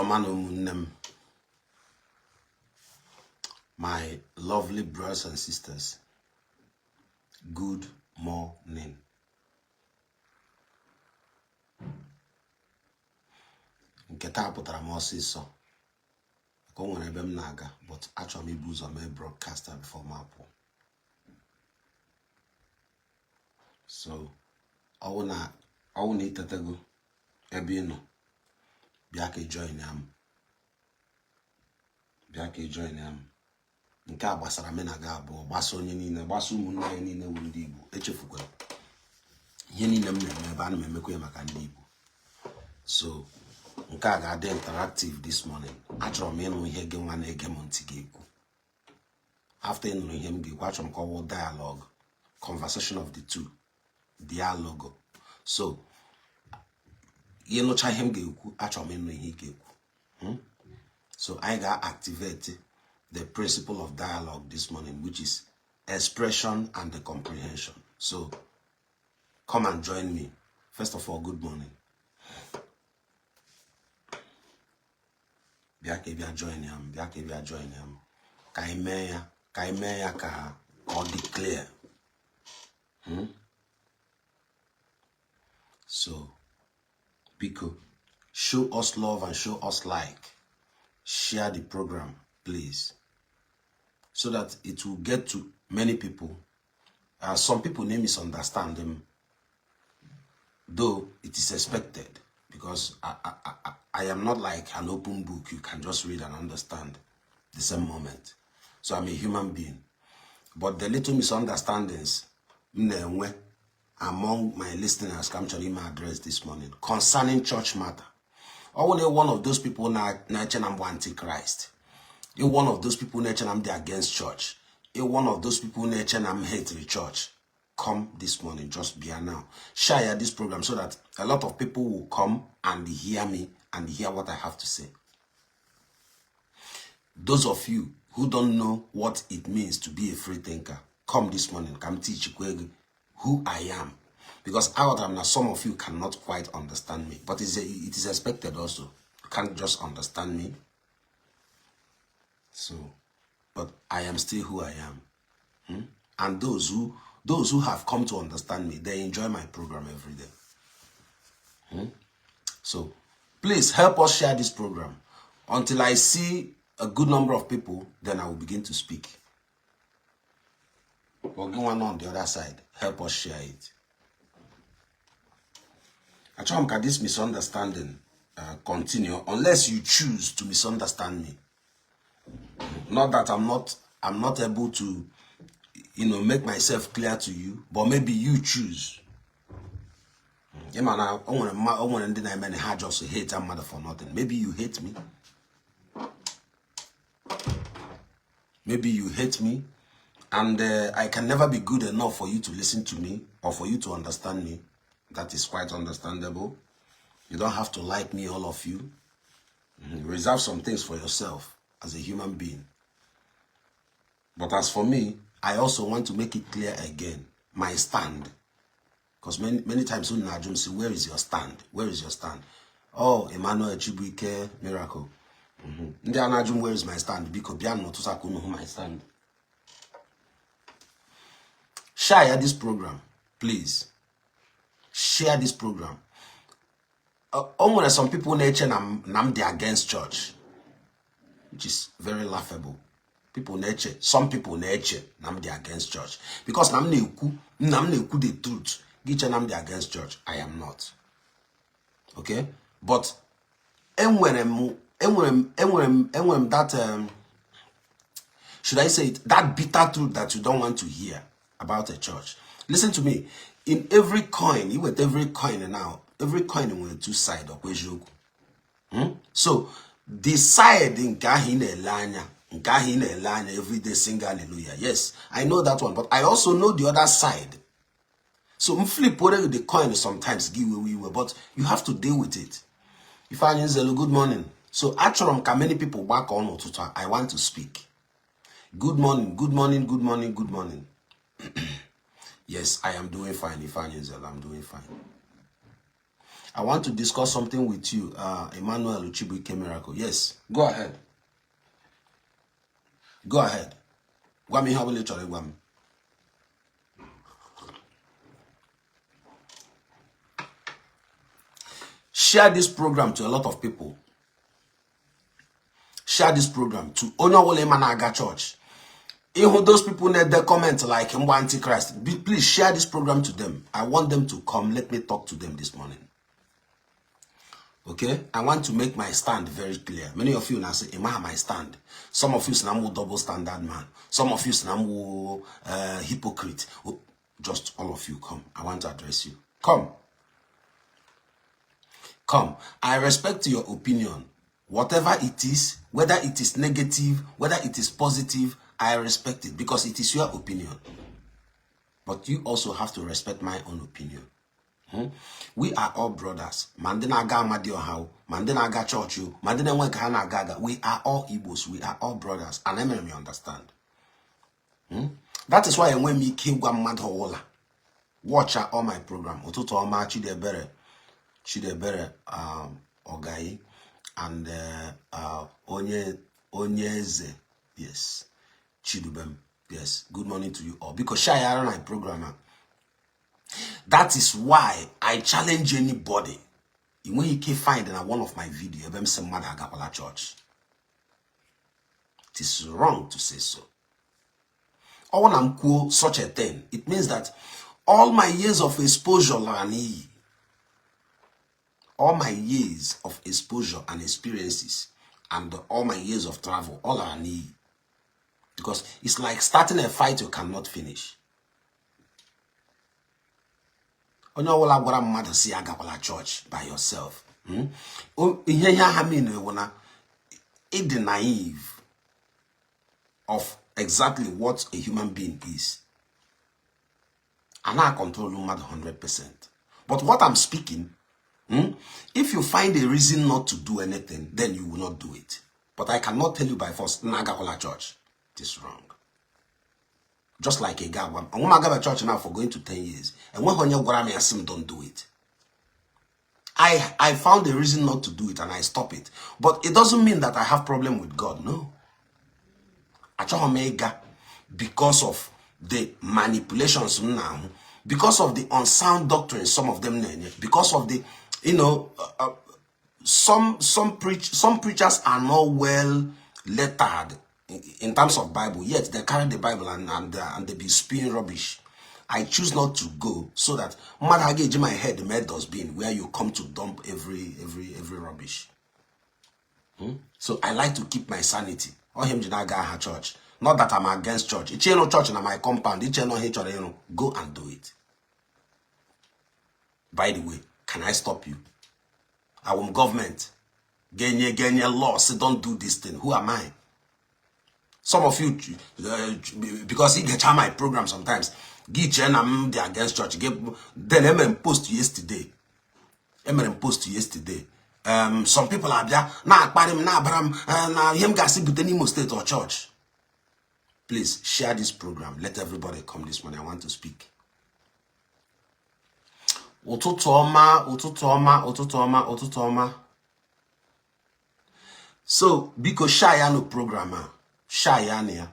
Ụtụtụ ọma na ụmụnne m, my lovely brothers and sisters, good morning. Nke taa pụtara m ọsịsọ ka o nwere ebe m na-aga, but achọrọ m ibu ụzọ mee broadcast before m apụ. So ọ wụ na i tetego ebe ị nọ, bịa ka ị join ya m, bịa ka ị join ya m. Nke a gbasara mụ na gị abụọ, gbasa onye niile, gbasa ụmụnne anyị niile wụ ndị Igbo. Echefukwara ihe niile m na-eme ebe ana m emekwa ya maka ndị Igbo. So nke a ga-adị interactive this morning. Achọrọ m ịnụ ihe gị nwa na-ege m ntị ga-ekwu. After ị nụrụ ihe m ga-ekwu, achọrọ m ka ọ wụ dialogue, conversation of the two, dialogue. So ị nụcha ihe m ga-ekwu, achọrọ m ịnụ ihe ị ga-ekwu. So anyị ga-activate the principle of dialogue this morning, which is expression and the comprehension. So come and join me. First of all, good morning. Bịa ka ị bịa join ya m, bịa ka ị bịa join ya m, ka anyị mee ya, ka anyị mee ya ka ọ dị clear. So biko, show us love and show us like, share the program, please, so that it will get to many people. Some people may misunderstand them, though it is expected, because I am not like an open book you can just read and understand the same moment. So I'm a human being. But the little misunderstandings m na-enwe among my listeners ka m chọrọ ime address this morning concerning church matter. Ọ wụ na one of those people na-eche na m bụ antichrist, ị one of those people na-eche na m dị against church, ị one of those people na-eche na m hate the church, come this morning, just bịa now. Share this program so that a lot of people will come and hear me and hear what I have to say. Those of you who don't know what it means to be a free thinker, come this morning. Come teach you who I am. Because aghọtara m na some of you cannot quite understand me. But it is expected also. You can't just understand me. So, but I am still who I am. And those who have come to understand me, they enjoy my program every day. So please help us share this program. Until I see a good number of people, then I will begin to speak. But one on the other side, help us share it. Achọrọ m ka this misunderstanding continue unless you choose to misunderstand me. Not that I'm not able to make myself clear to you, but maybe you choose. Ị ma na o nwere ndị na-eme na ha just hate mmadụ for nothing. Maybe you hate me. Maybe you hate me, and I can never be good enough for you to listen to me or for you to understand me. That is quite understandable. You don't have to like me, all of you. Reserve some things for yourself as a human being. But as for me, I also want to make it clear again, my stand. Because many, many times unu na-ajụ m sị, where is your stand? Where is your stand? Oh, Emmanuel Chibuike Miracle. Ndị a na-ajụ m where is my stand, biko bịa n'ụtụtụ aka unu hụ my stand. Share this program, please. Share this program. O nwere some people na-eche na m dị against church, which is very laughable. People na-eche, some people na-eche na m dị against church because na m na-ekwu the truth. Gị che na m dị against church. I am not. Okay? But enwere m that should I say it, that bitter truth that you don't want to hear about a church. Listen to me. In every coin, you with every coin now, every coin nwere two side, ọkwa eziokwu? So the side nke ahụ ị na-ele anya, nke ahụ ị na-ele anya everyday, sing hallelujah. Yes, I know that one, but I also know the other side. So m flip the coin sometimes, give iwe iwe, but you have to deal with it. Ifeanyi Nzelu, good morning. So achọrọ m ka many people gbakọ n'ụtụtụ a. I want to speak. Good morning, good morning, good morning, good morning. Yes, I am doing fine, Ifeanyi Nzelu, I'm doing fine. I want to discuss something with you, Emmanuel Chibuike Miracle. Yes, go ahead. Go ahead. Gwa m ihe ọbụla ị chọrọ ịgwa m. Share this program to a lot of people. Share this program to onye ọbụla ị ma na-aga church. Ịhụ those people na-ede comment like mgba Antichrist, please share this program to them. I want them to come. Let me talk to them this morning. Okay, I want to make my stand very clear. Many of you now say, "Ima, my stand." Some of you say, "I'm double standard man." Some of you say, "I'm hypocrite." Oh, just all of you come. I want to address you. Come. Come. I respect your opinion. Whatever it is, whether it is negative, whether it is positive, I respect it because it is your opinion. But you also have to respect my own opinion. We are all brothers. Ma ndị na-aga Amadioha o, ma ndị na-aga chọọchị o, ma ndị na-enwe ka ha na-aga aga. We are all Igbos. We are all brothers. And emere m you understand. That is why enwe m ike ịgwa mmadụ ọbụla watch all my program. Ụtụtụ ọma, Chidiebere, Chidiebere Ogai and onye eze, yes, Chidubem, yes, good morning to you all. Because share my program. That is why I challenge anybody. Ị nweghị ike find na one of my video ebe m sị mmadụ agakwala church. It is wrong to say so. Ọ na m kwuo such a thing, it means that all my years of exposure lara n'iyi. All my years of exposure and experiences and all my years of travel, all lara n'iyi. Because it's like starting a fight you cannot finish. Onye ọbụla gwara mmadụ si agakwala church by yourself, Ihe aha mean bụ na ịdị naive of exactly what a human being is. A na-control mmadụ 100%. But what I'm speaking, if you find a reason not to do anything, then you will not do it. But I cannot tell you by force, na agakwala church. It is wrong. Just like a guy, I'm gonna church now for going to 10 years. And when onye gwara m ya sị m don't do it. I found a reason not to do it and I stop it. But it doesn't mean that I have problem with God. No. Achọghị m ịga because of the manipulations m na-ahụ, because of the unsound doctrines some of them na-enye, because of the, some preachers are not well lettered in terms of Bible, yet they carry the Bible and they be spewing rubbish. I choose not to go so that mmadụ a ga-eji my head mee dustbin where you come to dump every rubbish. So I like to keep my sanity. Ọ m ji na-aga aha church. Not that I'm against church. Iche ịrụ church na my compound, iche na ihe chọrọ ịrụ, go and do it. By the way, can I stop you? Awụ m government ga-enye law say don't do this thing? Who am I? Some of you, because ị gecha my program sometimes, gị chee na m dị against church. Then emere m post yesterday. Emere m post yesterday. Some people abịa na-akparị m, na-abara m na ihe m ga-asị bute n'Imo State or church. Please share this program. Let everybody come this morning. I want to speak. Ụtụtụ ọma, ụtụtụ ọma, ụtụtụ ọma, ụtụtụ ọma. So biko share ya no program a. Share ya na ya.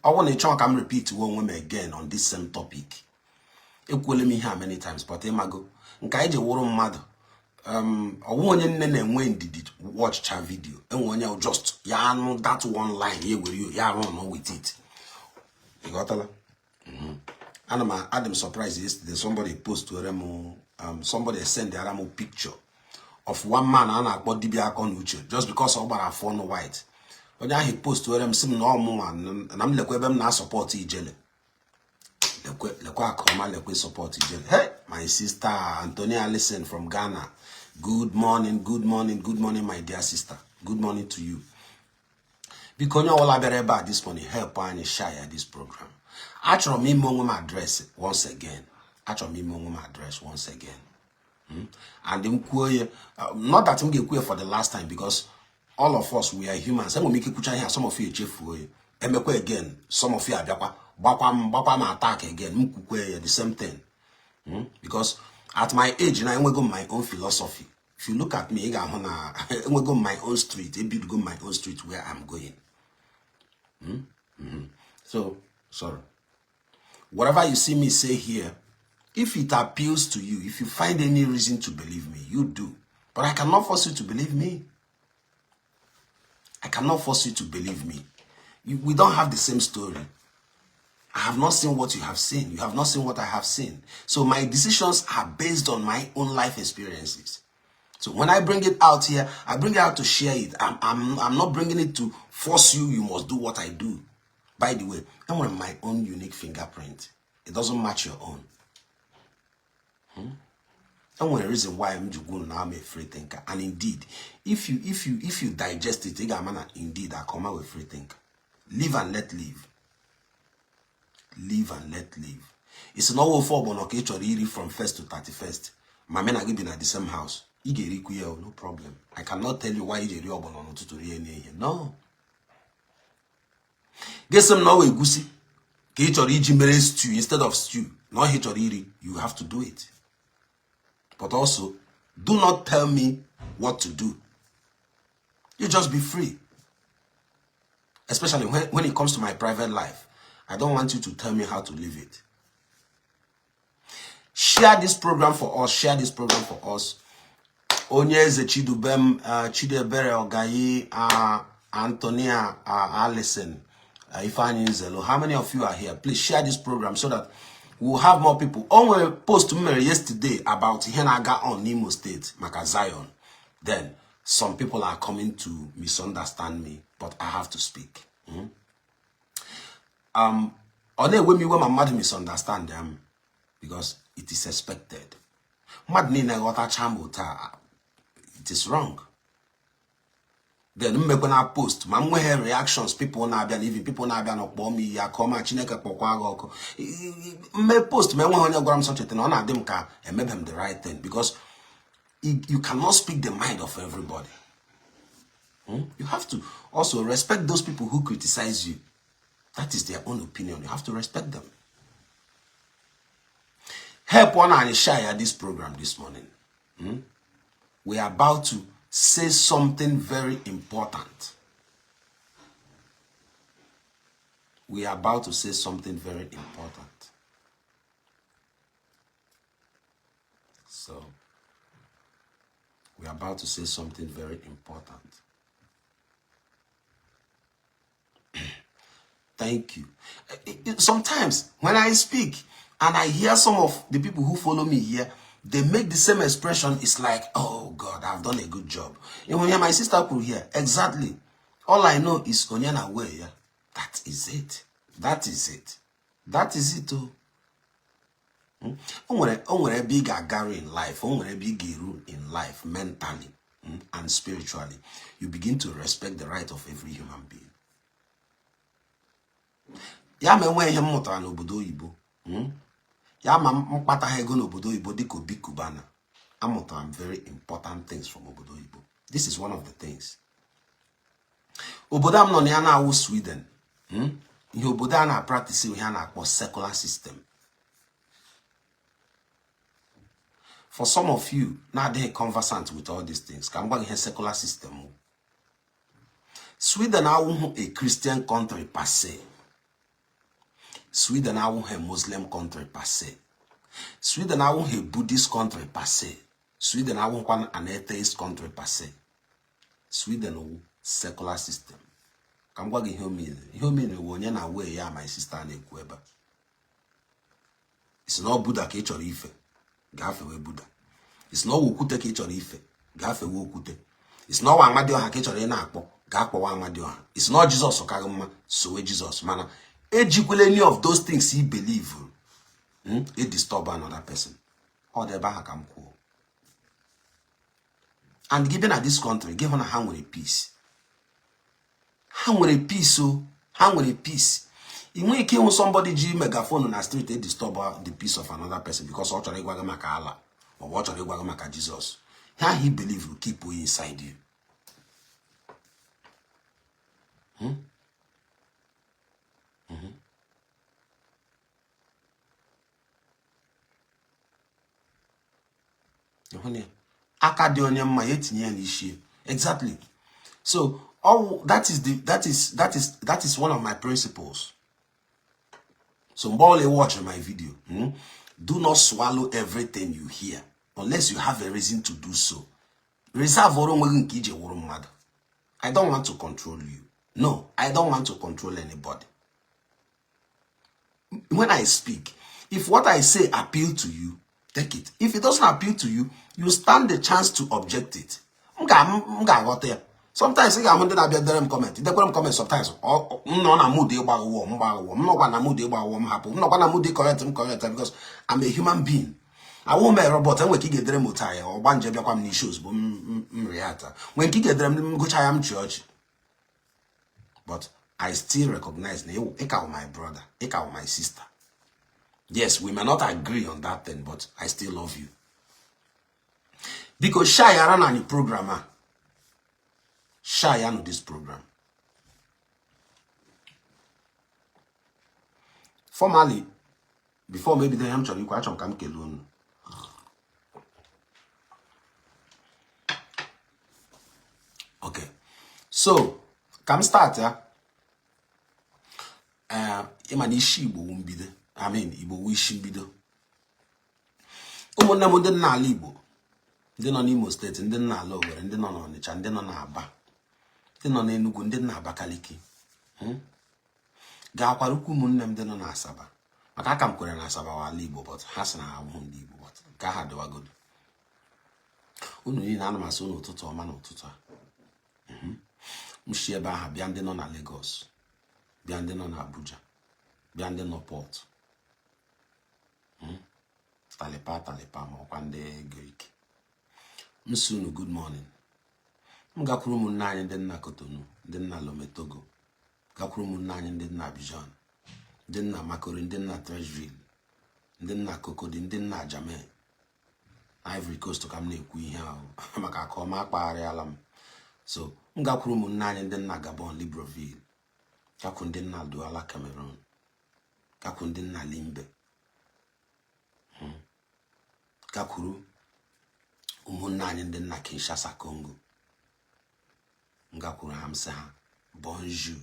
Ọ bụrụ na ị chọrọ ka m repeat onwe m again on this same topic. Ekwuola m ihe a many times, but ịmago nke anyị ji wụrụ mmadụ, ọwụ onye nne na-enwe ndidi watch cha video, enwe onye just ya anụ that one line, ya ewere ya arụ nọ with it. Ị ghọtala? Ana m adị m surprised yesterday somebody post were m, somebody send ara m picture of one man a na-akpọ dibịa akọ na uche just because ọ gbara afọ ọnụ white. Onye ahụ post were m sị m na ọmụnwa na m lekwa ebe m na-asupport Ijele, lekwe lekwe akọma, lekwe support Ijele. Hey, my sister Antonia Allison from Ghana, good morning, good morning, good morning, my dear sister, good morning to you. Biko onye ọbụla bịara ebe a this morning, help anyị share this program. Achọrọ m ime onwe m address once again. Achọrọ m ime onwe m address once again. And m kwuo ya, not that m ga-ekwu ya for the last time, because all of us, we are humans. Enwere m ike kwucha ihe a, some of you echefuo ya, emekwa again, some of you abịakwa gbakwa m attack again, m kwukwe ya the same thing. Because At my age na enwego my own philosophy. If you look at me, ị ga-ahụ na enwego my own street, ebidogo my own street where I'm going. So sorry, whatever you see me say here, if it appeals to you, if you find any reason to believe me, you do. But I cannot force you to believe me. I cannot force you to believe me. We don't have the same story. I have not seen what you have seen. You have not seen what I have seen. So my decisions are based on my own life experiences. So when I bring it out here, I bring it out to share it. I'm not bringing it to force you. You must do what I do. By the way, I want my own unique fingerprint. It doesn't match your own. I want a reason why I'm now I'm a free thinker. And indeed, if you digest it, indeed I come out with free thinker. Live and let live. Live and let live. It's not all for ọgbọnọ ka ị chọrọ iri from 1st to 31st. Ma mụ na gị bi na the same house. Ị ga-erikwu ya, no problem. I cannot tell you why ị ji eri ọgbọnọ n'ụtụtụ, rie n'ehihie. No. Gị sị m na ọ wụ egusi ka ị chọrọ iji mere stew instead of stew na ọhịa ị chọrọ iri, you have to do it. But also, do not tell me what to do. You just be free. Especially when it comes to my private life. I don't want you to tell me how to live it. Share this program for us. Share this program for us. Onye Eze Chidubem, Chidebere Ogayi, Antonia, Allison, Ifeanyi Nzelo. How many of you are here? Please share this program so that we'll have more people. O nwere post m mere yesterday about ihe na-aga on n'Imo State maka Zion. Then some people are coming to misunderstand me, but I have to speak. Ọ na-ewe m iwe ma mmadụ misunderstand m because it is expected. Mmadụ niile ghọtacha m otu a, it is wrong. Then mmekwa na post ma m nweghe reactions, people na-abịa na even people na-abịa na kpọọ m iyi akọ ma Chineke kpọkwa gị ọkụ. Mme post ma enweghị onye gwara m such a thing, ọ na-adị m ka emebe m the right thing because you cannot speak the mind of everybody. You have to also respect those people who criticize you. That is their own opinion. You have to respect them. Help one and share this program this morning. We are about to say something very important. We are about to say something very important. So, we are about to say something very important. Thank you. Sometimes when I speak and I hear some of the people who follow me here, they make the same expression. It's like, oh God, I've done a good job. And when my sister put here, exactly. All I know is Onyena way. Yeah. That is it. That is it. That is it. Oh. O nwere ebe ị ga-agaru in life, o nwere ebe ị ga-eru in life mentally and spiritually. You begin to respect the right of every human being. Ya ma enwe ihe m mụtara n'obodo oyibo, ya ma m kpataghị ego n'obodo oyibo dịka Obi Cubana, amụtara m very important things from obodo oyibo. This is one of the things. Obodo a m nọ na ya na-awụ Sweden, ihe obodo a na-apractice ihe a na-akpọ secular system. For some of you na-adịghị conversant with all these things, ka m gwa gị ihe secular system wụ. Sweden awụghị a Christian country per se. Sweden awụghị a Muslim country per se. Sweden awụghị a Buddhist country per se. Sweden awụghịkwa an atheist country per se. Sweden wụ secular system. Ka m gwa gị ihe o mere. Ihe o mere wụ onye na wee ya my sister na-ekwu ebe a. Isi na ọ Buddha ka ị chọrọ ife, gafewe Buddha. Isi na ọ wụ okwute ka ị chọrọ ife, gafewe okwute. Isi na ọ wụ Amadioha ka ị chọrọ ị na-akpọ, gaa kpọwa Amadioha. Isi na ọ Jizọs ka gị mma, sowe Jizọs. Mana ejikwala any of those things you believe, e disturb another person. Ọ dị ebe ahụ ka m kwuo. And gị bịa na this country, gị hụ na ha nwere peace. Ha nwere peace o. Ha nwere peace. Ị nweghị ike ịhụ somebody ji megaphone na street e disturb the peace of another person because ọ chọrọ ịgwa gị maka Allah maọbụ ọ chọrọ ịgwa gị maka Jizọs. Ihe ahụ you believe will keep you inside you. Ịhụ na ya? Aka dị onye mma, ya etinye ya n'isi. Exactly. So all that is the that is that is that is one of my principles. So mgbe ọbụla ị watch my video, do not swallow everything you hear unless you have a reason to do so. Reserve ọrụ onwe gị nke iji wụrụ mmadụ. I don't want to control you. No, I don't want to control anybody. When I speak, if what I say appeal to you, take it. If it doesn't appeal to you, you stand the chance to object it. M ga-aghọta ya. Sometimes ị ga-ahụ ndị na-abịa dere m comment, dekwere m comment. Sometimes m nọ na mood ịgba aghụghọ, m gba aghụghọ. M nọkwa na mood ịgba aghụghọ, m hapụ. M nọkwa na mood correct, m correct, because I'm a human being. Awụ m a robot. Enwere ka ị ga-edere m otu ya ọgba nje bịakwa m n'isi ozugbo m react. Nwere nke ị ga-edere m, gụcha ya, m chị ọchị, but I still recognize na ị ka my brother, ị ka my sister. Yes, we may not agree on that thing, but I still love you. Biko, share ya na anyị program a. Share ya no this program. Formally, before maybe then m chọrọ ikwu, achọrọ m ka m kelee unu. Okay, so ka m start ya. Ee, ịma na isi Igbo wu mbido. I mean, Igbo wu isi mbido. Ụmụnne m ndị nọ n'ala Igbo, ndị nọ n'Imo steeti, ndị nọ n'ala Owerri, ndị nọ n'Ọnịcha, ndị nọ n'Aba, ndị nọ n'Enugu, ndị nọ n'Abakaliki, gakwara ukwu ụmụnne m ndị nọ n'Asaba, maka aka m kwere na Asaba wa ala Igbo, but ha sị na ha abụghị ndị Igbo, but nke aha dịwagodo. Unu niile, ana m asị unu ụtụtụ ọma n'ụtụtụ a. M si ebe ahụ bịa ndị nọ na Lagos, bịa ndị nọ na Abuja, bịa ndị nọ Port, talipa talipa, ma ọkwa ndị Greek. M sị unu good morning. M gakwuru ụmụnne anyị ndị nna Cotonou, ndị nna Lome, Togo, gakwuru ụmụnne anyị ndị nna Abidjan, ndị nna Marcory, ndị nna Treichville, ndị nna Cocody, ndị nna Adjamé, Ivory Coast ka m na-ekwu ihe ahụ maka aka ọma akpagharịala m. So m gakwuru ụmụnne anyị ndị nna Gabon, Libreville, gakwu ndị nna Douala, Cameroon, gakwu ndị nna Limbe, gakwuru ụmụnne anyị ndị nna Kinshasa, Congo. M gakwuru ha, m sị ha bonjour.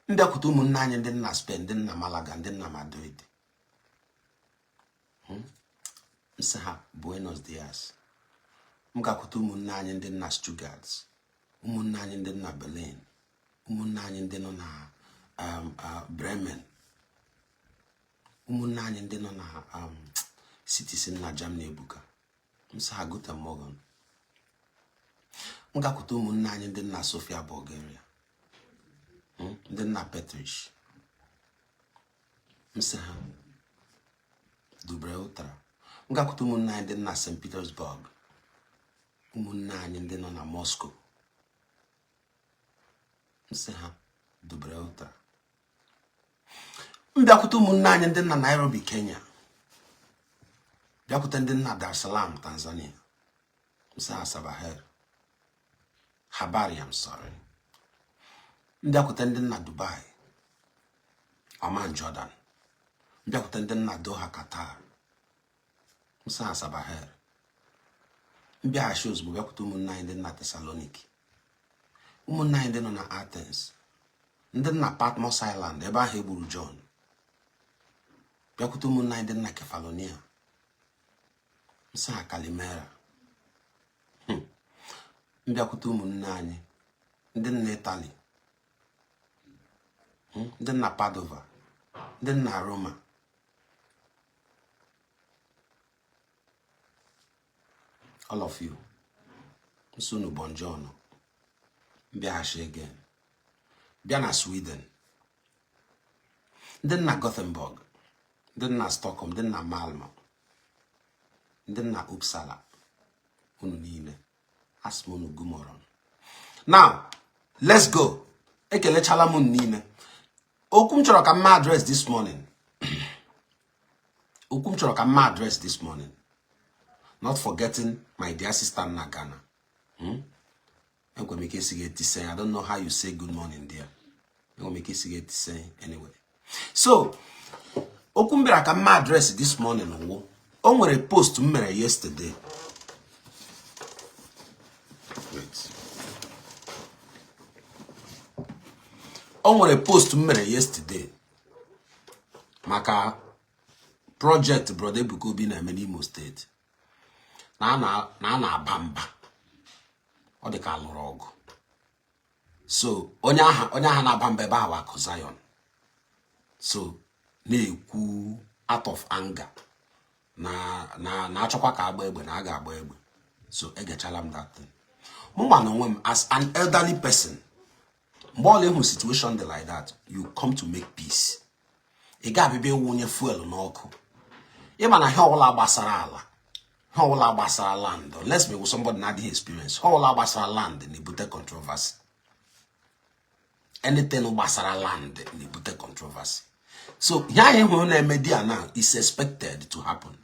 M bịakwute ụmụnne anyị ndị nna Spain, ndị nna Malaga, ndị nna Madrid, m sị ha buenos dias. M gakwute ụmụnne anyị ndị nna Stuttgart, ụmụnne anyị ndị nna Berlin, ụmụnne anyị ndị nọ na Bremen, ụmụnne anyị ndị nọ na cities na Germany ebuka, m sị ha guten Morgen. M gakwute ụmụnne anyị ndị nna Sofia, Bulgaria, ndị nna Petrich, m sị ha Dobré utro. M gakwute ụmụnne anyị ndị nna St. Petersburg, ụmụnne anyị ndị nọ na Moscow, m sị ha Dobré utro. M bịakwute ụmụnne anyị ndị nna Nairobi, Kenya, bịakwute ndị nna Dar es Salaam, Tanzania, m sị ha sabaheri, habari, I'm sorry. M bịakwute ndị nna Dubai, Oman, Jordan, m bịakwute ndị nna Doha, Qatar, m sị ha sabaheri. M bịaghachi ozugbo bịakwute ụmụnne anyị ndị nna Thessaloniki, ụmụnne anyị ndị nọ na Athens, ndị nna Patmos Island ebe ahụ egburu John, bịakwute ụmụnne anyị ndị nna Kefalonia, m sị ha kalimera. M bịakwute ụmụnne anyị ndị nna Italy, ndị nna Padova, ndị nna Roma, all of you, m sị unu buongiorno. M bịaghachi again bịa na Sweden, ndị nna Gothenburg, ndị nna Stockholm, ndị nna Malmö, ndị nna Uppsala, unu niile, asị m unu god morgon. Now let's go. Ekelechala m unu niile. Okwu m chọrọ ka m address this morning, okwu m chọrọ ka m address this morning, not forgetting my dear sister na Ghana. Enwere m ike isi gị ete sɛn. I don't know how you say good morning there. Enwere m ike isi gị ete sɛn. Anyway, so okwu m bịara ka m address this morning wụ, o nwere post m mere yesterday. O nwere post m mere yesterday maka project Brother Ebuka Obi na-eme n'Imo Steeti na a na-aba mba, ọ dị ka alụrụ ọgụ. So onye aha na-aba mba ebe ahụ Akụ Zion, so na-ekwu out of anger na na na-achọkwa ka agba egbe, na a ga-agba egbe. So egechala m that thing. Mụ nwa na onwe m, as an elderly person, mgbe ọla ịhụ situation dị like that, you come to make peace. Ị ga-abịa ịwụnye fuel n'ọkụ. Ịma na ihe ọbụla gbasara ala, ihe ọbụla gbasara land, unless me somebody na-adịghị experience, ihe ọbụla gbasara land na-ebute controversy. Anything gbasara land na-ebute controversy. So ihe anyị hụrụ na-eme there now is expected to happen.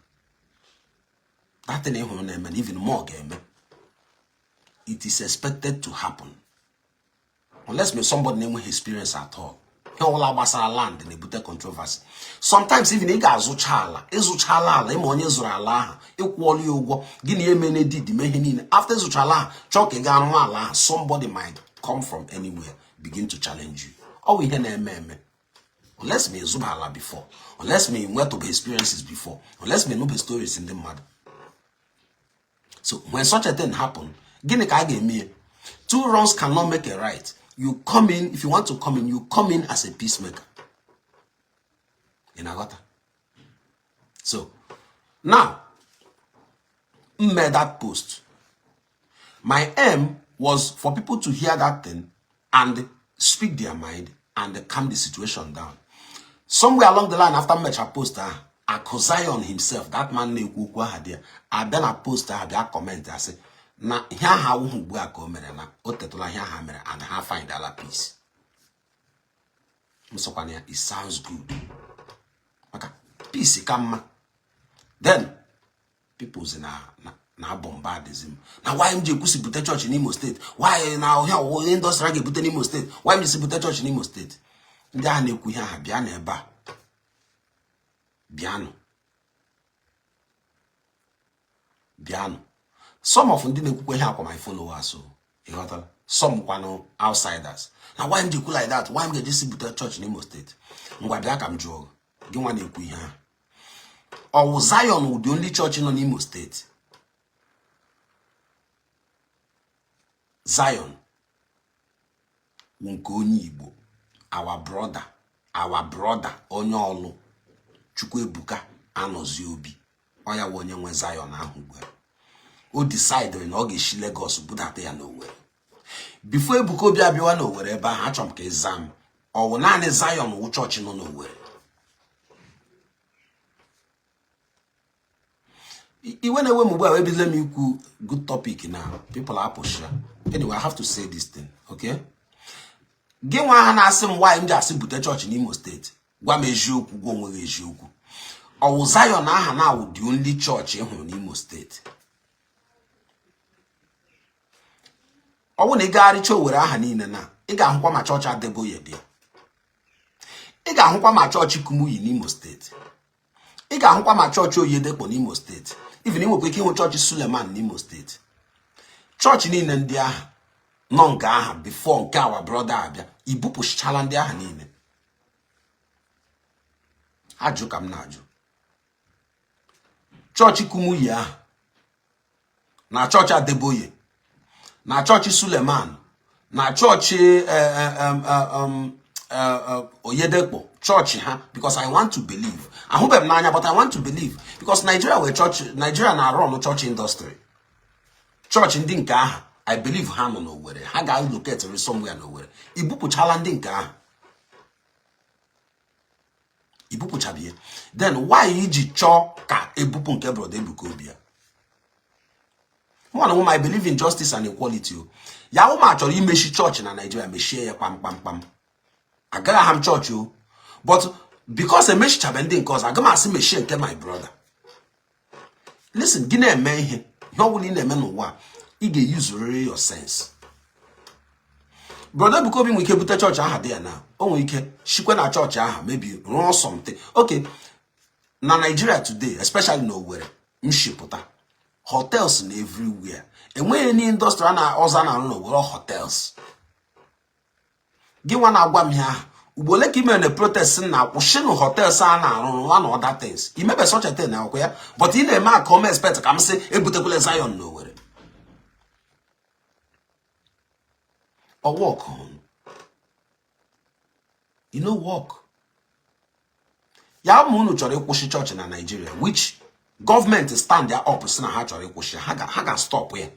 That thing ị hụrụ na-eme, even more ga-eme. It is expected to happen unless me somebody na-enweghị experience at all. Ihe ọbụla gbasara land na-ebute controversy. Sometimes even ị ga-azụcha ala, ịzụchala ala, ịma onye zụrụ ala ahụ, ịkwụọla ya ụgwọ, gị na eme deed, mee ihe niile. After ịzụcha ala ahụ, chọọ ka ị gaa rụọ ala ahụ, somebody might come from anywhere, begin to challenge you. Ọ bụ ihe na-eme eme, unless ma ịzụba ala before, unless ma nwetụba experiences before, unless ma nụbe stories ndị mmadụ. So when such a thing happen, gịnị ka a ga-eme ya? Two wrongs cannot make a right. You come in, if you want to come in, you come in as a peacemaker. Ị na-aghọta? So now m made that post. My aim was for people to hear that thing and speak their mind and calm the situation down. Somewhere along the line, after mmecha post ahụ, Akụ Zion himself, that man na-ekwu okwu aha dị ya, abịa na post ahụ, bịa comment, asị na ihe ahụ awụghị ugbu a ka o mere, na o tetụla ihe ahụ mere, and ha find ala peace. M sịkwana ya, it sounds good, maka peace ka mma. Then peoples na bombardism na why m ji ekwusi bute chọọchị n'Imo Steeti, why na ọhịa ọwụwa industry a ga-ebute n'Imo Steeti, why m ji si bute chọọchị n'Imo Steeti. Ndị ahụ na-ekwu ihe ahụ, bịa n'ebe a, bịanụ, bịanụ. Some of ndị na-ekwukwa ihe akwa my followers o, ịghọtara? Some kwanụ outsiders na why m ji ekwu like that, why m ga-eji si bute chọọchị n'Imo Steeti. Ngwa, bịa ka m jụọ gị, nwa na-ekwu ihe ahụ, ọwụ Zion wụ the only church nọ n'Imo Steeti? Zion wụ nke onye Igbo, our brother, our brother, onye Ọlụ, Chukwuebuka Anọzi Obi. Ọ ya wụ onye nwe Zion ahụ ugbu a. O decided na ọ ga-esi Lagos budata ya n'Owerri. Before Ebuka Obi abịawa n'Owerri ebe ahụ, achọrọ m ka ị zaa m, ọ wụ naanị Zion wụ chọọchị nọ n'Owerri? Iwe na-ewe m ugbu a, ebidola m ikwu good topic na people apụsha. Anyway, I have to say this thing, okay? Gị nwa aha na-asị m why m ji asị bute chọọchị n'Imo Steeti, gwa m eziokwu, gwa onwe gị eziokwu, ọ wụ Zion aha na awụ the only chọọchị ị hụrụ n'Imo Steeti? Ọ bụrụ na ị gagharịcha Owerri aha niile na ị ga-ahụkwa ma chọọchị Adeboye dị, ị ga-ahụkwa ma chọọchị Kumuyi n'Imo Steeti, ị ga-ahụkwa ma chọọchị Oyedepo n'Imo Steeti, even ị nwekwa ike ịhụ chọọchị Suleman n'Imo Steeti. Chọọchị niile ndị ahụ nọ nke aha before nke our brother abịa, ibupụchichala ndị ahụ niile? Ajụ ka m na-ajụ. Chọọchị Kumuyi ahụ na chọọchị Adeboye na chọọchị Suleman na chọọchị Oyedepo, chọọchị ha, because I want to believe, ahụbeghị m n'anya, but I want to believe, because Nigeria wee chọọchị, Nigeria na-run chọọchị industry. Chọọchị ndị nke ahụ, I believe ha nọ n'Owerri, ha ga-locate somewhere n'Owerri. Ibupụchala ndị nke ahụ? Ibupụchabie? Then why iji chọọ ka ebupụ nke Brother Ebuka Obi ya? Mụ na onwe m, I believe in justice and equality o. Ya wụ ma chọrọ imechi chọọchị na Nigeria, mechie ya kpamkpamkpam. Agaghị aha m chọọchị o, but because emechichabe ndị nke ọzọ, aga m asị mechie nke my brother. Listen, gị na-eme ihe, ihe ọ bụla ị na-eme n'ụwa, ị ga-eyuzurịrị your sense. Brother Ebuka Obi nwere ike bute chọọchị aha dị ya na o nwere ike shikwe na chọọchị aha maybe rụọ something. Okay, na Nigeria today, especially na Owerri nshipụta hotels na everywhere, enweghị any industry na ọzọ a na-arụ n'Owerri, hotels. Gị nwa na-agwa m ihe ahụ, ugbo ole ka i mere na protest na kwụsịnụ hotels a na-arụ nwa na other things? Imebe such a thing na akwụkwọ ya, but ị na-eme aka ome expect ka m sị ebutekwala Zion na Owerri. Ọ work, e no work. Ya ma unu chọrọ ịkwụsị chọọchị na Nigeria, which gọọmenti stand ya up sị na ha chọrọ ịkwụsị, ha ga stop ya,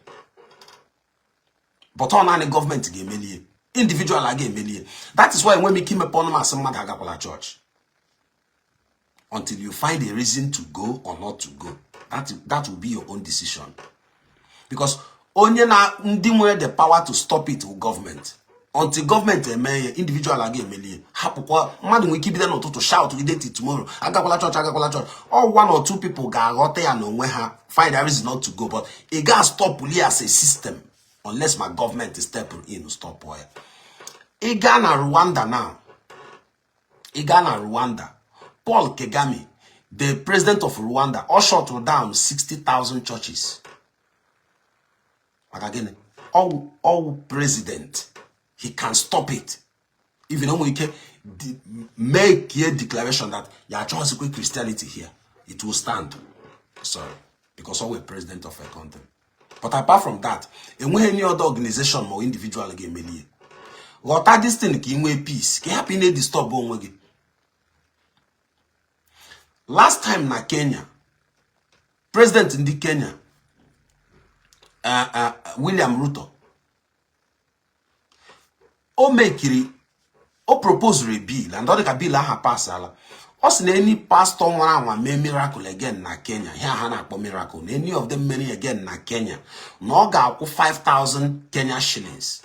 but ọ naanị gọọmenti ga-emeli ya, individual a ga-emeli ya. That is why enwe m ike imepe ọnụ m asị mmadụ agakwala chọọchị until you find a reason to go or not to go. That will be your own decision, because onye na ndị nwere the power to stop it wụ gọọmenti. Until gọọmenti eme ya, individual a ga-emeli ya. Hapụkwa mmadụ nwere ike ibido n'ụtụtụ shout gide till tomorrow, agakwala chọọchị, agakwala chọọchị. All one or two people ga-aghọta ya n'onwe ha, find a reason not to go, but ị ga stop ya as a system unless ma gọọmenti step in stop ya. Ị gaa na Rwanda now, ị gaa na Rwanda, Paul Kagame, the president of Rwanda, ọ shut down 60,000 churches. Maka gịnị? Ọwụ president, he can stop it. Even o nwere ike make a declaration that ya achọghịzikwa Christianity here, it will stand. Sorry, because ọ wụ president of a country. But apart from that, enweghị any other organization ma individual ga-emeli ya. Ghọta this thing ka ị nwee peace, ka ị hapụ ị na-edisturb onwe gị. Last time na Kenya, president ndị Kenya, William Ruto, o mekiri o proposed a bill, and ọ dị ka bill ahụ pasala. Ọ sị na any pastor nwara anwa mee miracle again na Kenya, ihe ha na-akpọ miracle, na any of them mere again na Kenya, na ọ ga-akwụ 5000 Kenya shillings.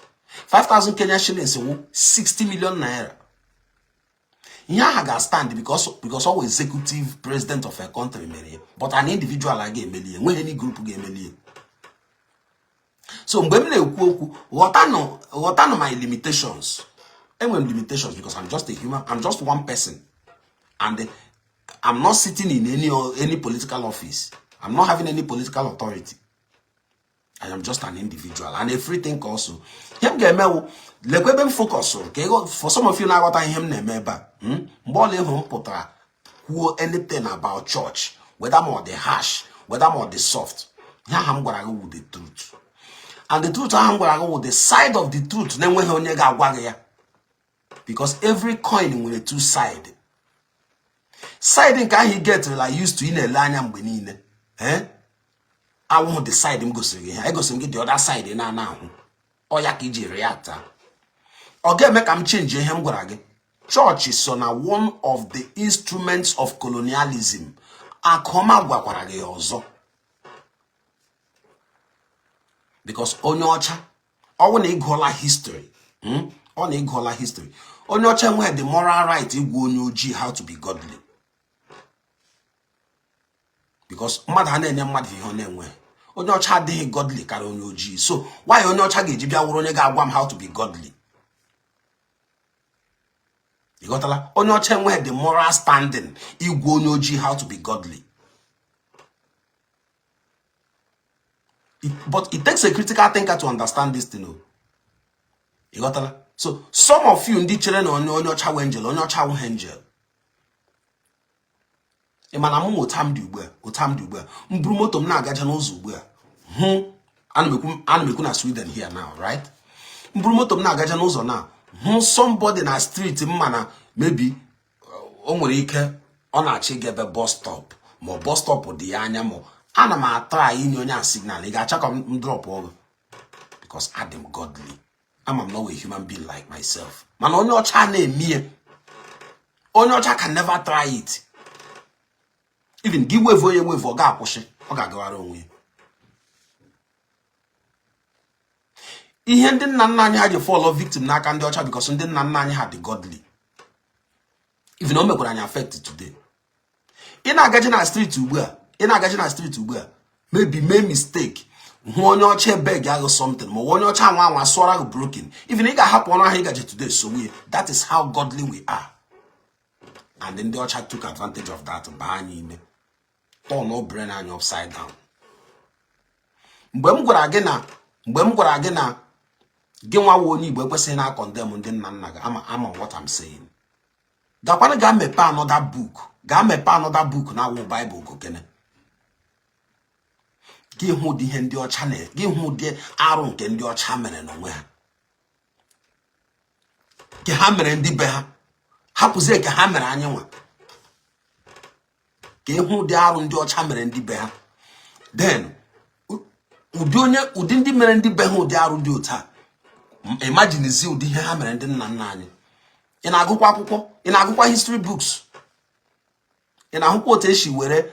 5000 Kenya shillings wụ 60 million naira. Ihe aha ga-stand because ọ wụ executive president of a country mere ya, but an individual a ga-emeli ya, enweghị any group ga-emeli ya. So mgbe m na-ekwu okwu, ghọtanụ my limitations. Enwere m limitations because I'm just a human, I'm just one person, and I'm not sitting in any political office. I'm not having any political authority. I am just an individual and a free thinker also. Ihe m ga-eme wụ lekwa ebe m focus ka ịghọ. For some of you na-aghọta ihe m na-eme ebe a, mgbe ọla ịhụ m pụtara kwuo anything about church, whether ma ọ dị harsh, whether ma ọ dị soft, ihe aha m gwara gị wụ the truth, and the truth ahụ m gwara gị wụ the side of the truth na-enweghị onye ga-agwa gị ya, because every coin nwere two side. Side nke ahụ ị getrela used to, ị na-ele anya mgbe niile, eh, awụhụ the side m gosiri gị ha. Egosiri m gị the other side ị na-ana ahụ, ọ ya ka iji react. Ọ ga-eme ka m change ihe m gwara gị. Chọọchị so na one of the instruments of colonialism. Akụọma gwakwara gị ya ọzọ, because onye ọcha, ọ wụ na ịgụọla history, Ọ na ịgụọla history, onye ọcha enweghị the moral right ịgwa onye ojii how to be godly, because mmadụ a na-enye mmadụ ihe ọ na-enweghị. Onye ọcha adịghị godly karịa onye ojii, so why onye ọcha ga-eji bịa wụrụ onye ga-agwa m how to be godly? Ị ghọtala? Onye ọcha enweghị the moral standing ịgwa onye ojii how to be godly. But it takes a critical thinker to understand this thing. Ị ghọtala? So some of you ndị chere na onye ọcha wụ angel, onye ọcha wụ angel. Ị ma na mụ ụta m dị ugbu a, ụta m dị ugbu a, m buru moto m na-agaje n'ụzọ ugbu a, hụ ana m ekwu na Sweden here now, right? M buru moto m na-agaje n'ụzọ na hụ somebody na street m, mana maybe o nwere ike ọ na-achọ ịga ebe bus stop, ma bus stop dị ya anya, ma ana m atry inye onye a signal, ị ga-achọ ka m drop ọgụ, because adị m godly, ama m na a human being like myself. Mana onye ọcha na-eme ya, onye ọcha can never try it. Even gị wave onye wave, ọ ga-akwụsị, ọ ga-agawara onwe ya. Ihe ndị nna nna anyị ha ji fall victim n'aka ndị ọcha, because ndị nna nna anyị ha dị godly. Even o mekwara anyị affect today. Ị na-agaji na street ugbu a, ị na-agaji na street ugbu a, maybe mee mistake hụ onye ọcha ebe gị ahụ something, ma onye ọcha anwa anwa sụọra gị broken, even ị ga-ahapụ ọnụ ahụ ị gaji today sogbu ya. That is how godly we are, and ndị ọcha took advantage of that, baa anyị ime, turn brain anyị upside down. Mgbe m gwara gị na mgbe m gwara gị na Gị nwa wụ onye Igbo ekwesịghị na condemn ndị nna nna gị. Ama what I'm saying. Gakwana gaa mepee another book, gaa mepee another book na-awụ Bible gụkene, gị hụ ụdị ihe ndị ọcha na, gị hụ ụdị arụ nke ndị ọcha mere n'onwe ha, nke ha mere ndị be ha, hapụzie nke ha mere anyị nwa, ka ịhụ ụdị arụ ndị ọcha mere ndị be ha. Then ụdị onye, ụdị ndị mere ndị be ha ụdị arụ dị otu a, imaginezi ụdị ihe ha mere ndị nna nna anyị. Ị na-agụkwa akwụkwọ, ị na-agụkwa history books, ị na-ahụkwa otu esi were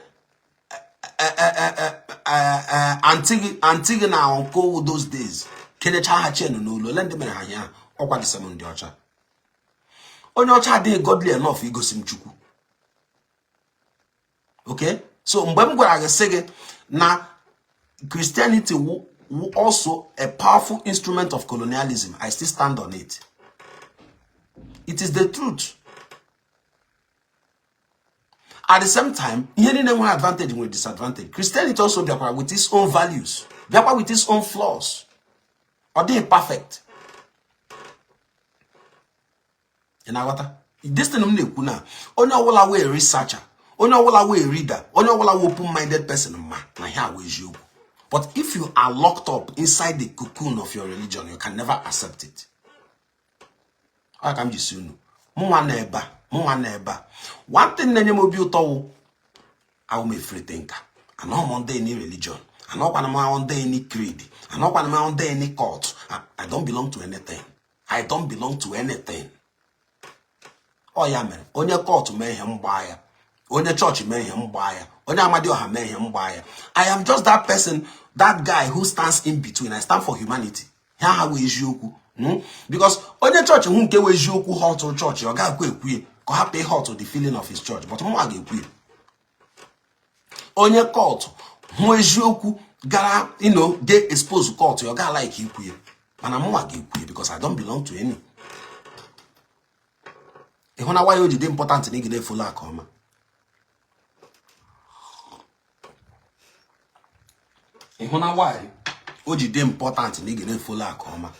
aunty gị na uncle those days kenyecha ha chain n'olu. Ole ndị mere ha ihe ahụ? Ọkwa the same ndị ọcha. Onye ọcha adịghị godly enough igosi m Chukwu. Okay, so mgbe m gwara gị, sị gị na Christianity wu also a powerful instrument of colonialism, I still stand on it. It is the truth. At the same time, ihe niile nwere advantage nwere disadvantage. Christianity also bịakwara with its own values, bịakwa with its own flaws. Ọ dịghị perfect. Ị na-aghọta this thing m na-ekwu? Na onye ọbụla wụ researcher, onye ọbụla wụ reader, onye ọbụla wụ open minded person ma na ihe a wụ eziokwu. But if you are locked up inside the cocoon of your religion, you can never accept it. Ọ ka m ji si unu, mụnwa na ebe a, mụnwa na ebe a, one thing na-enye m obi ụtọ wụ awụ m a free thinker. Anọ m under any religion, anọkwana m under any creed, anọkwana m under any cult. I don't belong to anything. I don't belong to anything. Ọ ya mere onye cult mee ihe, mgba ya; onye chọọchị mee ihe, mgba ya; onye Amadioha mee ihe, mgba ya. I am just that person, that guy who stands in between. I stand for humanity. Ha ha wee eziokwu, Because onye chọọchị hụ nke wee eziokwu hurt chọọchị, ọ ga-akwa ekwu ya ka ọ hapụ ịhurt the feeling of his church, but mụnwa ga-ekwu ya. Onye cult hụ eziokwu gara ga expose cult ya, ọ ga like ikwu ya, mana mụnwa ga-ekwu ya because I don't belong to any. Ịhụ na why o ji dị important na ị ga na-efollow aka ọma. Ịhụ na why o ji dị important na ị ga na-efollow aka ọma.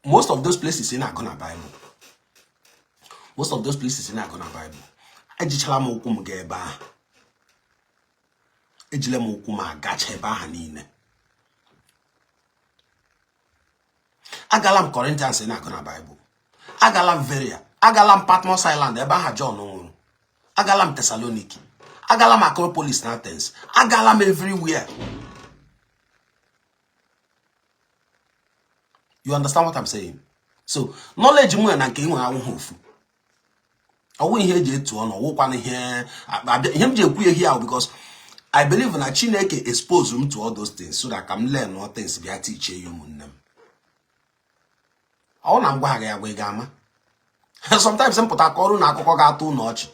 Most of those places ị na-agụ na Bible, most of those places ị na-agụ na Bible, ejichala m ụkwụ m gaa ebe ahụ, ejila m ụkwụ m agacha ebe ahụ niile. Agala m Corinthians ị na-agụ na Bible, agala m Berea, agala m Patmos Island ebe aha John nwụrụ, agala m Thessaloniki, agala m Acropolis na Athens, agala m everywhere. You understand what I'm saying? So knowledge m nwere na nke ị nwere awụghị ofu. Ọwụ ihe eji etu ọnụ, ọwụkwana ihe ihe m ji ekwu ihe ahụ, because I believe na Chineke expose m to all those things so that ka m learn all things bịa teachie ya ụmụnne m. Ọ na m gwa gị agwa, ị ga-ama. Sometimes m pụta kọọrọ na akụkọ ga-atọ unu ọchị,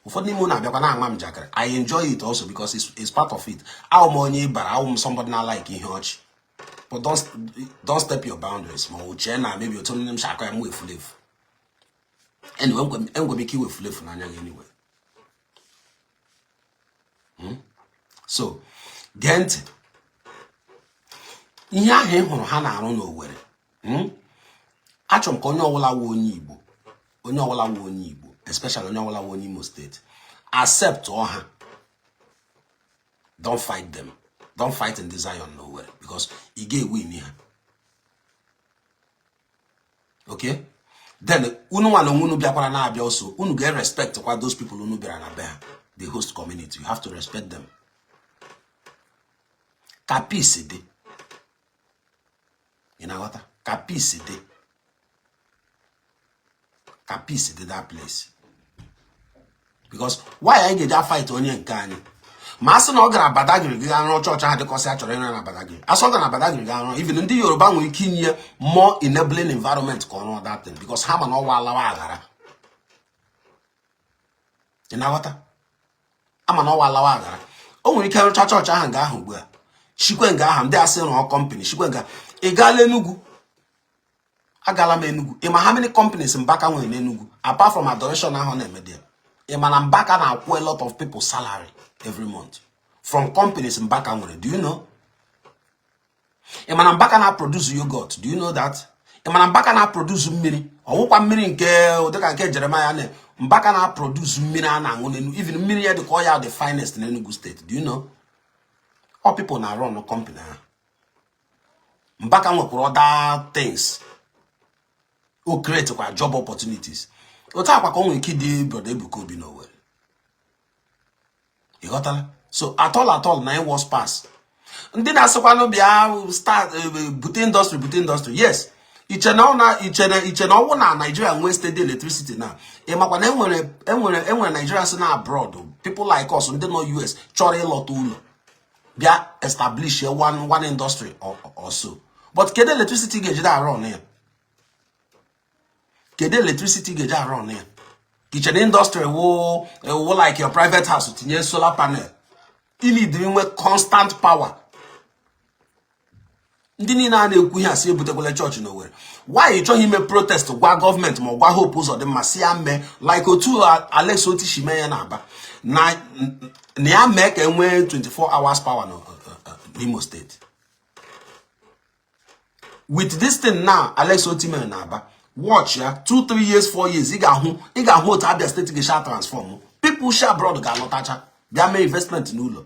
ụfọdụ n'ime unu abịakwa na-ama m njakịrị. I enjoy it also because it's part of it. Awụ m onye ịbara, awụ m somebody na like ihe ọchị, but don't step your boundaries ma ọ chee na maybe otu m si akọ ya m wefuru efu. Anyway, enwe m ike iwefuru efu n'anya gị anyway. So gee ntị, ihe ahụ ị hụrụ ha na-arụ n'Owerri, Achọrọ m ka onye ọbụla wụ onye Igbo, onye ọbụla wụ onye Igbo, especially onye ọbụla wụ onye Imo State, accept ha. Don't fight them. Don't fight ndị Zion n'Owerri because ị ga-ewin ha. Okay, then unu nwa na onwe unu bịakwara na-abịa also, unu ga-respect kwa those people unu bịara na be ha, the host community. You have to respect them ka peace dị. Ị na-aghọta? Ka peace dị, ka peace dị that place. Because why anyị ga-eji fight onye nke anyị ma a sị na ọ gara Badagry gị arụ chọọchị ahụ dịkọsị a chọrọ ịrụ na Badagry, asị ọ gara na Badagry ga arụ, even ndị Yoruba nwere ike inye more enabling environment ka ọ rụọ that thing because ha ma na ọwa alawa aghara. Ị na-aghọta? Ama na ọwa alawa aghara. O nwere ike rụcha chọọchị ahụ nga ahụ ugbu a, shikwe nga ahụ ndị asị rụọ company, shikwe nga. Ị gaala Enugu? Agala m Enugu. Ị ma how many companies Mbaka nwere n'Enugu apart from adoration ahụ na-eme there? Ị ma na Mbaka na-akwụ a lot of people salary every month from companies Mbaka nwere? Do you know? Ị ma na Mbaka na-produce yogurt? Do you know that? Ị ma na Mbaka na-produce mmiri? Ọwụkwa mmiri nke dịka nke Jeremiah na Mbaka na-produce mmiri a na-aṅụ n'Enugu. Even mmiri ya dị ka ọ ya the finest n'Enugu State. Do you know? All people na run company ahụ. Mbaka nwekwara other things o create kwa job opportunities. Otu akwa ka o nwere ike ịdị brother Ebuka Obi n'Owerri. Ị ghọtala? So at all at all na worst pass. Ndị na-asịkwanụ bịa start bute industry, bute industry, yes. Iche na ọ na iche na ọwụ na Nigeria nwee steady electricity na ị makwa na enwere Nigerians na abroad, people like us, ndị nọ US chọrọ ịlọta ụlọ bịa establish one industry or so. But kedu electricity ga-ejide arụ ọnụ ya? Kedu electricity ga-eji arụ ọnụ ya? Iche na industry wụ like your private house, tinye solar panel. You need nwe constant power. Ndị niile a na-ekwu ihe a sị ebutekwala chọọchị n'Owerri, why ị chọghị ime protest, gwa gọọmenti ma ọ gwa Hope Uzodimma si ya mee like otu Alex Otti si mee ya na Aba, na ya mee ka e nwee 24 hours power n'Imo Steeti? With this thing now Alex Otti mere na Aba, watch ya 2, 3 years, 4 years, ị ga-ahụ otu Abia Steeti ga-esi transform. People shi abroad ga-alọtacha bịa mee investment n'ụlọ.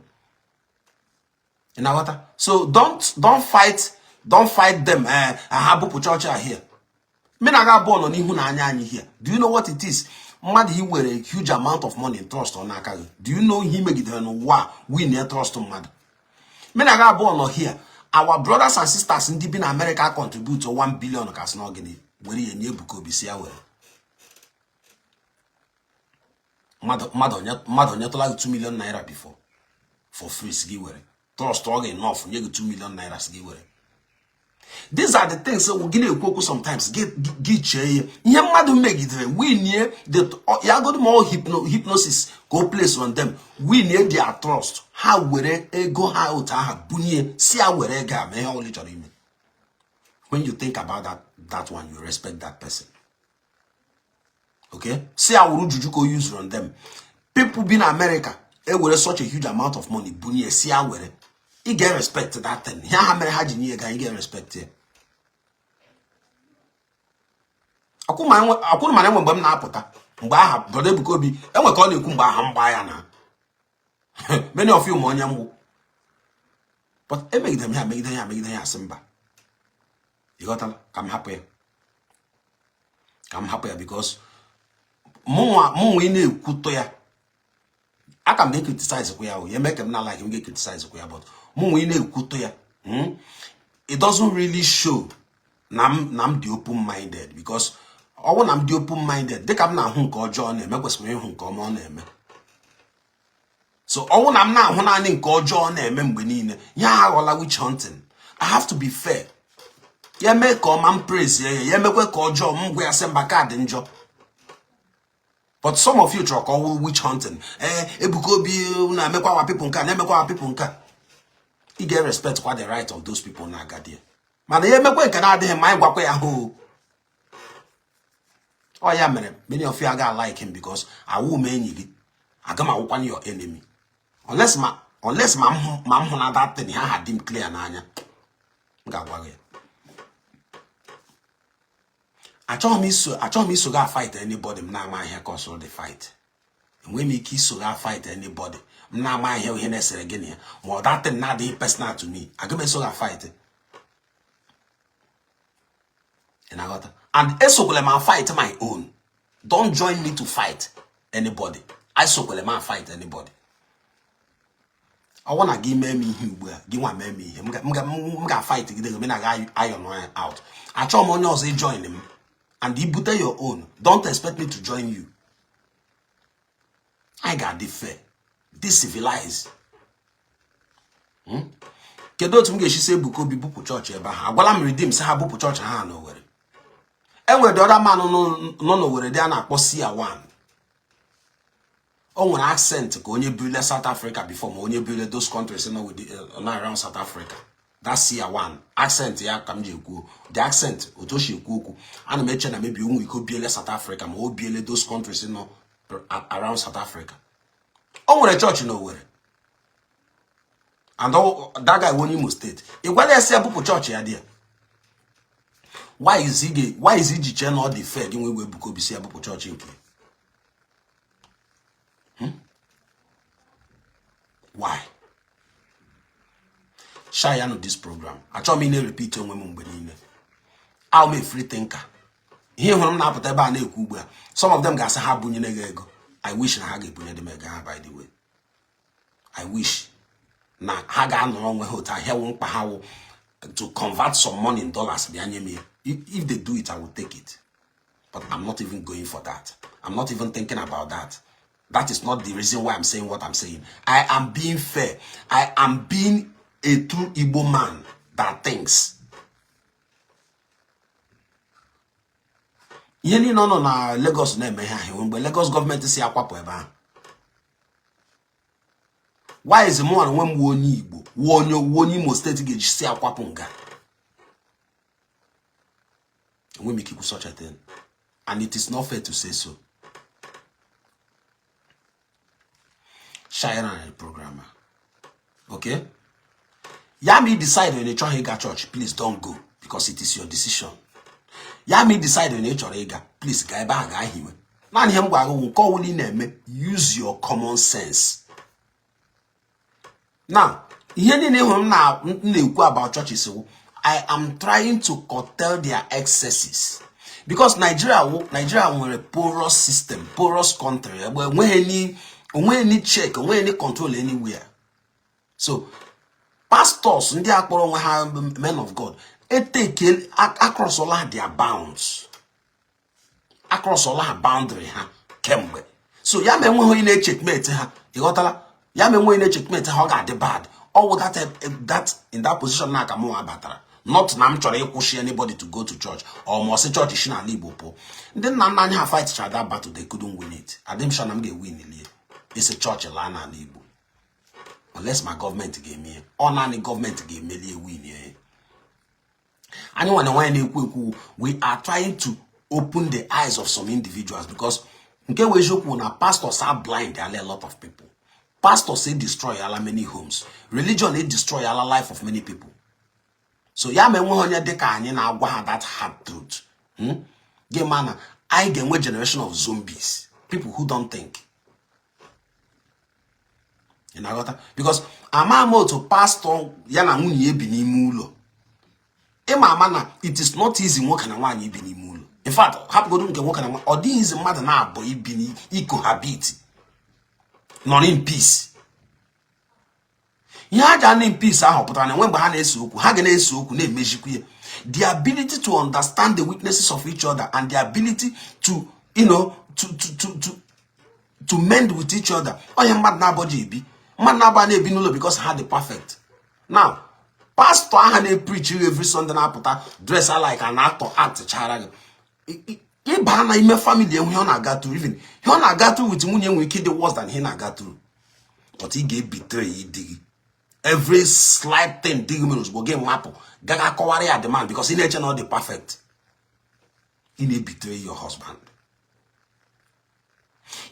Ị na-aghọta? So don't fight them. Ha bupụ chọọchị a here, mme na aga abụọ nọ n'ihu na anya anyị here. Do you know what it is mmadụ i were huge amount of money in trust ọ n'aka gị? Do you know ihe imegidere n'ụwa a win ya trust mmadụ? Mme na aga abụọ nọ here. Our brothers and sisters ndị bi na America contribute 1 billion ka sị na gịnị, were ya nye Ebuka Obi si ya were. Mmadụ onyetụla gị 2 million naira before for free, si gị were? Trust ọ ga enough nye gị 2 million naira, si gị were. These are the things gị na-ekwu okwu. Sometimes gị chee ihe mmadụ megidere winie ya godu ma ọ hypnosis ka o place on them, winie their trust, ha were ego ha otu aha bunye si ya were ego a mee ihe ọbụla ị chọrọ ime. When you think about that one, you respect that person. Okay, si ya wuru juju ka o use on them. People bi na America ewere such a huge amount of money bunye si ya were, ị ga-respect that thing. Ihe ha mere ha ji nye ego, anyị ga-respect ya. Akwụrụ mana enwe mgbe m na-apụta mgbe aha brother Ebuka Obi enwe ka ọ na-ekwu mgbe aha m gbaa ya na many of you ma onye mgbu, but emegide m ya, megide ya, megide ya, asị mba. Ịghọtala? Ka m hapụ ya, ka m hapụ ya, because mụnwa ị na-ekwutọ ya, aka m na-criticize kwa ya o ya eme ka m na like m ga-criticize kwa ya, but mụnwa ị na-ekwutọ ya, it doesn't really show na m dị open minded, because ọ bụrụ na m dị open minded, dịka m na-ahụ nke ọjọọ na-eme, kwesịrị ịhụ nke ọma ọ na-eme. So ọ bụrụ na m na-ahụ naanị nke ọjọọ na-eme mgbe niile, ya aghọla witch hunting. I have to be fair. Ya mee ka ọma, m praise ya. Ya emekwe ka ọjọọ, m gwa ya sị mba, ka dị njọ. But some of you chọrọ ka ọ wụrụ witch hunting. Ee, Ebuka Obi na-emekwa our people nke a, na-emekwa our people nke a. Ị ga-respect kwa the right of those people na-aga there, mana ya emekwe nke na-adịghị mma, anyị gwakwa ya hụ ọ. Ya mere many of you aga like him, because awụ m enyi gị, aga m awụkwana your enemy unless ma m hụ na that thing ha dị m clear n'anya, m ga-agwa gị. Achọghị m iso ga fight anybody m na-ama ahịa ka ọsọ the fight. Enweghị m ike iso ga fight anybody m na-ama ahịa ihe na-esere gị na ya, ma ọ that thing na-adịghị personal to me, aga m eso ga fight. Ị na-aghọta? And esokwala m fight my own. Don't join me to fight anybody. Esokwala m fight anybody. Ọ bụrụ na gị mee m ihe ugbu a, gị nwa mee m ihe, m ga-fight gị m na ga iron out. Achọghị m onye ọzọ join m, and ibute your own, don't expect me to join you. I ga-adị fair, dị civilized. Kedu otu m ga-esi si Ebuka Obi bupụ chọọchị ebe ahụ? Agwala m Redeem sị ha bupụ chọọchị ha n'Owerri. Enwere the other man nọ n'Owerri dị a na-akpọ Sia One. O nwere accent ka onye birile South Africa before, ma onye birile those countries nọ nọ around South Africa. That Sia One accent ya ka m ji ekwu, the accent, otu o si ekwu okwu, ana m eche na maybe o nwere ike o biele South Africa, ma o biele those countries nọ around South Africa. O nwere chọọchị n'Owerri. And that guy onye Imo State, ị gwala ya si ya bupụ chọọchị ya dị ya. Why is iji chee na ọ dị fair gị nwe igwe Ebuka Obi si ya bupụ chọọchị nke? Why? Share ya no this program. Achọghị m ị na-repeat onwe m mgbe niile. I'm a free thinker. Ihe hụrụ m na-apụta ebe a na-ekwu ugbu a, some of them ga-asị ha bunyere gị ego. I wish na ha ga-ebunye dị m ego ha. By the way, I wish na ha ga-anọrọ onwe ha otu ahịa wụ mkpa ha wụ to convert some money in dollars bịa nye m ya. If they do it, I will take it, but I'm not even going for that. I'm not even thinking about that. That is not the reason why I'm saying what I'm saying. I am being fair. I am being a true Igbo man that thinks. Ihe niile ọ nọ na Lagos na-eme ihe ahụ mgbe Lagos gọọmenti si akwapụ ebe ahụ. Why is mụ onwe m wu onye Igbo, wu onye Imo State ga-eji si akwapụ nga? Enwe m ike ikwu such a thing, and it is not fair to say so. Share na program, okay? Ya ma decide na ị chọghị ịga church, please don't go, because it is your decision. Ya ma decide na ị chọrọ ịga, please gaa ebe ahụ, gaa hiwe. Naanị ihe m gwara gị, nke ọwụla ị na-eme, use your common sense. Now, ihe niile hụrụ m na-ekwu about churches wụ, I am trying to curtail their excesses, because Nigeria nwere porous system, porous country, ebe enweghị any check, enweghị any control anywhere. So pastors ndị a kpọrọ onwe ha men of God eteke across all their bounds, across all ha boundary ha kemgbe. So ya ma enweghị onye na-echeckmate ha, ịghọtala? Ya ma enweghị onye na-echeckmate ha, ọ ga-adị bad. Ọwụ that in that position na aka mụnwa batara, not na m chọrọ ịkwụsị anybody to go to church or ma ọsị chọọchị si n'ala Igbo pụọ. Ndị nna nna anyị ha fight cha that battle, they couldn't win it. Adị m sure na m ga-ewin lie isi chọọchị laa n'ala Igbo, unless ma gọọmenti ga-eme ya. Ọ naanị gọọmenti ga-emeli ewin ya. Anyị nwane nwaanyị na-ekwu ekwu, we are trying to open the eyes of some individuals, because nke wee eziokwu na pastors are blind ala a lot of people. Pastors say destroy ala many homes. Religion dey destroy ala life of many people. So ya ma enweghị onye dịka anyị na-agwa ha that hard truth, Gị ma na anyị ga-enwe generation of zombies, people who don't think. Ị na-aghọta? Because ama ama otu pastọ ya na nwunye ya bi n'ime ụlọ. Ịma ama na it is not easy nwoke na nwaanyị ibi n'ime ụlọ. In fact, hapụgodu nke nwoke na nwaanyị, ọ dịghị izi mmadụ na-abụ ibi cohabit nọ in peace. Ihe ha ji anọ in peace ahụ pụtara na enwe mgbe ha na-ese okwu, ha ga na-ese okwu na-emejikwa ya. The ability to understand the weaknesses of each other and the ability to you know to to to to to mend with each other. Onye mmadụ na-abọ ji ebi, mmadụ na-abụ na-ebi n'ụlọ because ha dị perfect. Now, pastọ aha na-epreach every Sunday na-apụta dress like an actor, act chara gị ịba na ime family, enwe ihe ọ na-aga through. Even ihe ọ na-aga through with nwunye nwere ike ịdị worse than ihe na-aga through, but ị ga-ebetray di gị. Every slight thing di gị mere, ozugbo gị mapụ gaga akọwara ya the man, because ị na-eche na ọ dị perfect. Ị na-ebetray your husband.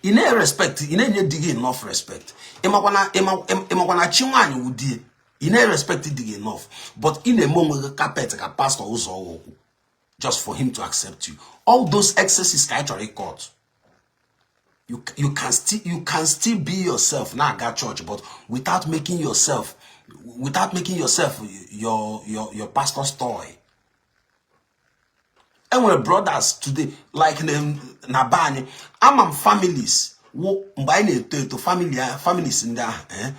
Ị na-respect, ị na-enye di gị enough respect. Ịmakwa na chi nwaanyị wụ di. Ị na-respect di gị enough, but ị na-eme onwe gị carpet ka pastọ ụzọ ụkwụ just for him to accept you. All those excesses ka anyị chọrọ ịkọt. You can still be yourself na-aga church, but without making yourself your pastor's toy. Enwere brothers today, like na be anyị, ama m families wụ mgbe anyị na-eto eto, family families ndị ahụ,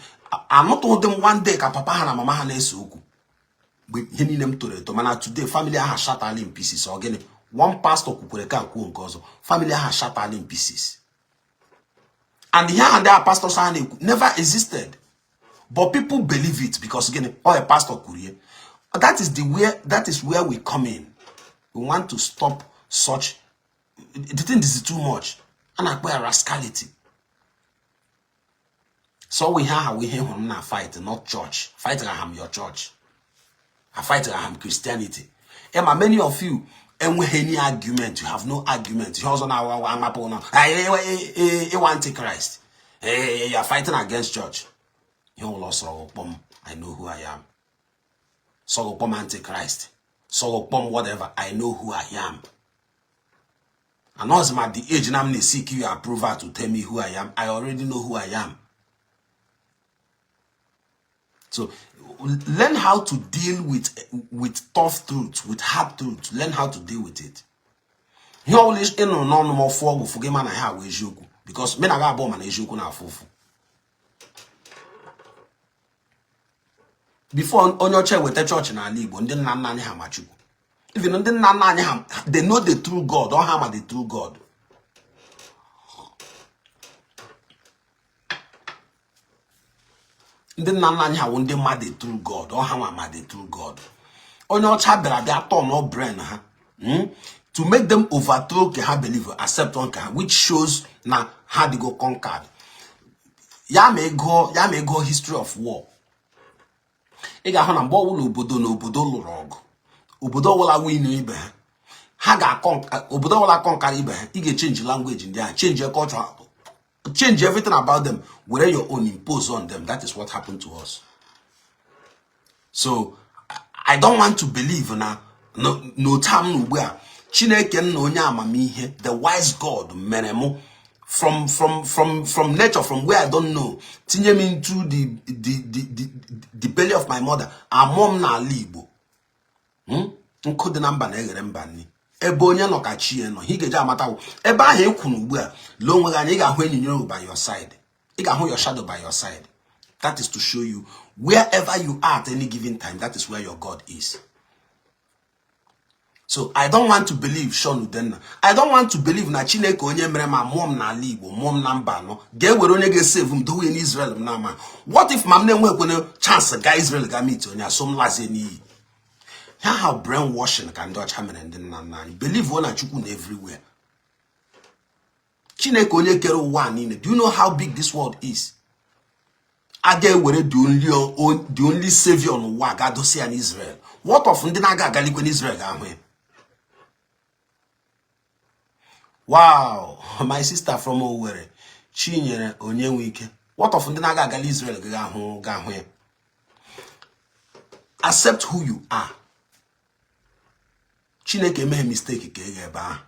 anụtụghị m one day ka papa ha na mama ha na-ese okwu mgbe ihe niile m toro eto. Mana today, family ahụ shatala in pieces. Ọ gịnị? One pastor kwukwere ka kwuo nke ọzọ, family ahụ shatala in pieces. And ihe ahụ ndị a pastors ahụ na-ekwu never existed, but people believe it because gịnị? Ọ a pastor kwuru ihe. That is where we come in. We want to stop such. The thing is too much. A na-akpọ ya rascality. So we have we hụrụ m na fight, not church fight. Aham your church, I fight aham Christianity. Ema many of you enweghị any argument. You have no argument. Ihe ọzọ na-awa amapụ na ịwa antichrist, you are fighting against church. Ihe ụlọ sọrọ ụkpọ m, I know who I am. Sọ gị kpọọ m antichrist, sọ gị kpọọ m whatever, I know who I am. Anọzi m at the age na m na-seek your approval to tell me who I am. I already know who I am. So learn how to deal with tough truth, with hard truth. Learn how to deal with it. Ihe ọbụla ị nụrụ n'ọnụ m ọfụ ọgwụ fụ gị, ma na ha wụ eziokwu, because mụ na gị abụọ ma na eziokwu na-afụ ụfụ. Before onye ọcha eweta chọọchị n'ala Igbo, ndị nna nna anyị ha ma Chukwu. Even ndị nna nna anyị ha, they know the true God. Ọ ha ma the true God. Ndị nna nna anyị ha wụ ndị ma the true God. Ọ ha nwa ma the true God. Onye ọcha bịara bịa turn brain ha, to make them overthrow nke ha believe, accept nke ha, which shows na ha dịgo conquered. Ya ma ị gụọ history of war, ị ga-ahụ na mgbe ọbụla obodo na obodo lụrụ ọgụ, obodo ọbụla win ibe ha, ha ga-akọ obodo ọbụla conquer ibe ha, ị ga-echange language ndị ahụ, change culture, change everything about them, were your own impose on them. That is what happened to us. So I don't want to believe na n'otu a m nọ ugbu a, Chineke nna onye amamihe, the wise God, mere mụ from nature, from where I don't know, tinye m into the belly of my mother, amụọ m n'ala Igbo. Nkụ dị na mba na-eghere mba nri. Ebe onye nọ ka chi ya nọ. Ihe ị ga-eji amata bụ ebe ahụ ị kwụ ugbu a, lee onwe gị anya, ị ga-ahụ enyi by your side, ị ga-ahụ your shadow by your side. That is to show you wherever you are at any given time, that is where your God is. So I don't want to believe, Sean Udenna, I don't want to believe na Chineke onye mere ma mụọ m n'ala Igbo, mụọ m na Mbano, ga-ewere onye ga-esave m dowe n'Israel m na-ama. What if ma m na-enwekwene chance gaa Israel ga meet onye so m lazie n'iyi ha? Ha brainwashing ka ndị ọcha mere ndị nna nna anyị. Believe na Chukwu na everywhere. Chineke onye kere ụwa niile, do you know how big this world is? A ga-ewere the only savior n'ụwa ga dosi ya n'Israel. What of ndị na-aga agalikwe n'Israel ga-ahụ ya? Wow, my sister from Owerri, Chinyere Onyenwike. What of ndị na-aga agali Israel ga-ahụ ya? Accept who you are. Chineke emeghe mistake ka ị ga ebe ahụ.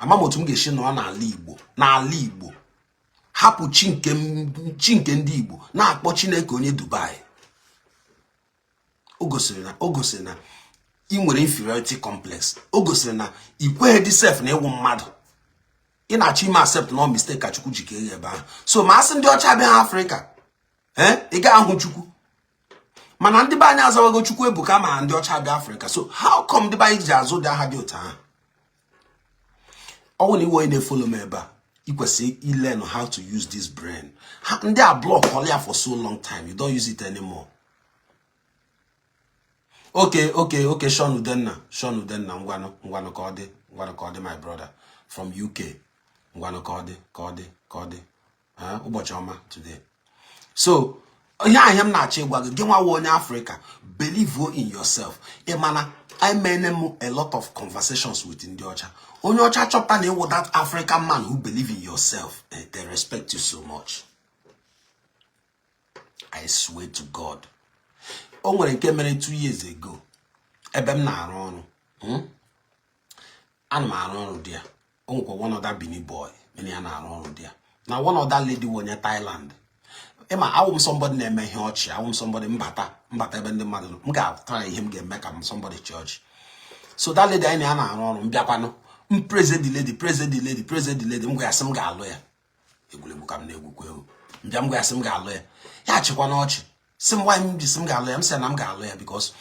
Ama m otu m ga-esi nọ n'ala Igbo, n'ala Igbo, hapụ chi nke ndị Igbo, na-akpọ Chineke onye Dubai. O gosiri na ị nwere inferiority complex. O gosiri na ị kweghị dị sef na ị wụ mmadụ. Ị na-achọ ime accept na mistake ka Chukwu ji kee ebe ahụ. So ma asị ndị ọcha bịa Afrịka, ee, ị ga-ahụ Chukwu. Mana ndị be anyị azawago Chukwu ebuka ma ndị ọcha bịa Afrịka. So how come ndị be anyị ji azụ dị aha dị otu ahụ? Ọ wụ na ị wụ onye na-efollow m ebe a, ị kwesịrị ilearn how to use this brain. Ndị a block ya for so long time, you don't use it anymore. Okay, Sean Udenna, Sean Udenna, ngwanụ, ngwanụ, ka ọ dị, ngwanụ, ka ọ dị, my brother from UK, ngwanụ, ka ọ dị, ka ọ dị, ka ọ dị. Ụbọchị ọma today. So ihe ahịa m na-achọ ịgwa gị, gị nwa onye Afrịka, believe in yourself. Ị mana emene m a lot of conversations with ndị ọcha. Onye ọcha chọpụta na ị wụ that African man who believe in yourself, they respect you so much. I swear to God. O nwere nke mere 2 years ago ebe m na-arụ ọrụ. Ana m arụ ọrụ dị ya. O nwekwa one other Benin boy mene ya na-arụ ọrụ dị ya na one other lady onye Thailand. Ịma awụ m somebody na-eme ihe ọchị, awụ m somebody mbata ebe ndị mmadụ nọ, m ga-atara ihe m ga-eme ka m somebody chị ọchị. So that lady anyị na ya na-arụ ọrụ, m bịakwanụ, m praise the lady, praise the lady, praise the lady. M gwa ya sị m ga-alụ ya. Egwuregwu ka m na-egwukwa egwu. Mbịa m gwa ya sị m ga-alụ ya, ya achịkwa n'ọchị, sị m why m ji sị m ga-alụ ya. M sị na m ga-alụ ya because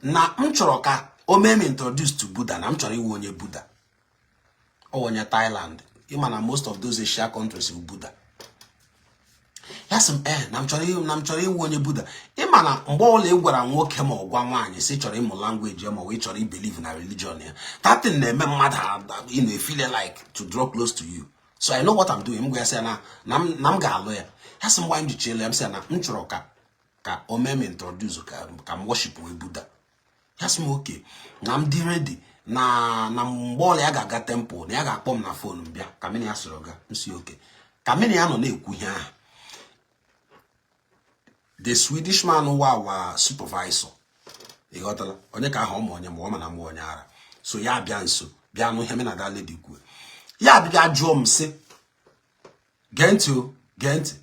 na m chọrọ ka o mee m introduce to Buddha, na m chọrọ iwu onye Buddha. Ọ onye Thailand. Ịma na most of those Asia countries bụ Buddha. Ya sị m ee, na m chọrọ iwu onye Buddha. Ịma na mgbe ọbụla ị gwara nwoke ma ọ gwa nwaanyị sị chọrọ ịmụ language ya ma ọ chọrọ ibelieve na religion ya, that thing na-eme mmadụ ị na-efeel like to draw close to you. So I know what I'm doing. M gwa ya sị ya na m ga-alụ ya. Ya sị m gwa m ji chịlụ ya. M sị ya na m chọrọ ka o mee m introduce ka m worship wee Buddha. Ya sị m okay, na m dị ready, na mgbe ọla ya ga-aga temple na ya ga-akpọ m na phone m bịa ka mụ na ya soro ga. M si okay. Ka mụ na ya nọ na-ekwu ihe ahụ, The Swedish man wa wa supervisor, ị ghọtala? Onye ka ahụ ọma onye ma ọ ma na mgbe onye ara so ya bịa nso, bịa nụ ihe m na that lady kwuo. Ya bịa jụọ m sị, gee ntị o, gee ntị.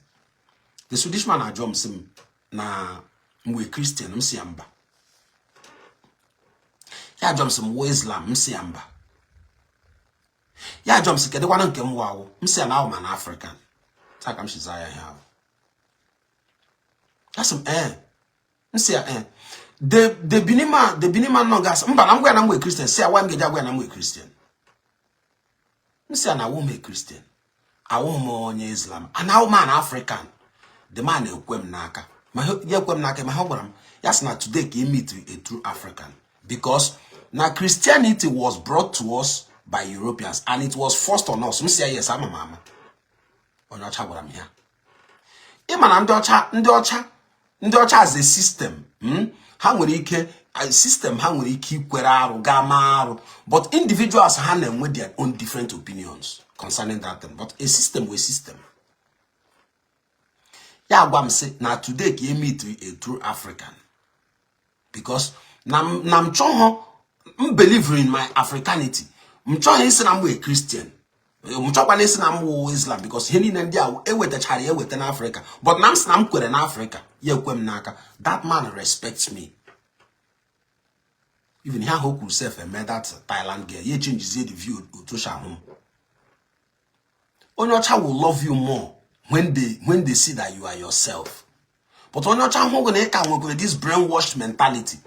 The Swedish man ajụọ m sị m na mgbe Christian, m si ya mba. Ya jụọ m sị m wụ Islam, m si ya mba. Ya jụọ m sị kedụkwanụ nke m wụ awụ, m si ya na awụ ma na African. Taa ka m si zaa ya ihe ahụ. Ya sị m ee, m si ya ee. The Benin man nọ gasị mba na m gwa ya na m wee Christian, si ya gwa m ga-eji agwa ya na m wee Christian. M si ya na awụ m a Christian, awụ m onye Islam and awụ m an African. The man ekwe m n'aka, ma ya ekwe m n'aka, ma ha gwara m, ya sị na today ka e meet a true African, because na Christianity was brought to us by Europeans and it was forced on us. M si ya yes, ama m ama. Onye ọcha gwara m ya. Ịma na ndị ọcha as a system, ha nwere ike system ha nwere ike ikwere arụ gaa maa arụ, but individuals ha na-enwe their own different opinions concerning that thing, but a system wey system. Ya gwa m sị na today ka e meet a true African, because na m chọghọ, m believe in my Africanity. M chọghị isi na m wee Christian, m chọkwana isi na m wụ Islam, because ihe niile ndị a ewetachara ya eweta n'Africa, but na m sị na m kwere n'Africa. Ya ekwe m n'aka. That man respects me. Even ihe ahụ o kwuru sef eme that Thailand girl ya changezie the view otu si ahụ m. Onye ọcha will love you more when they see that you are yourself, but onye ọcha hụ gị na ị ka nwekwara this brainwashed mentality,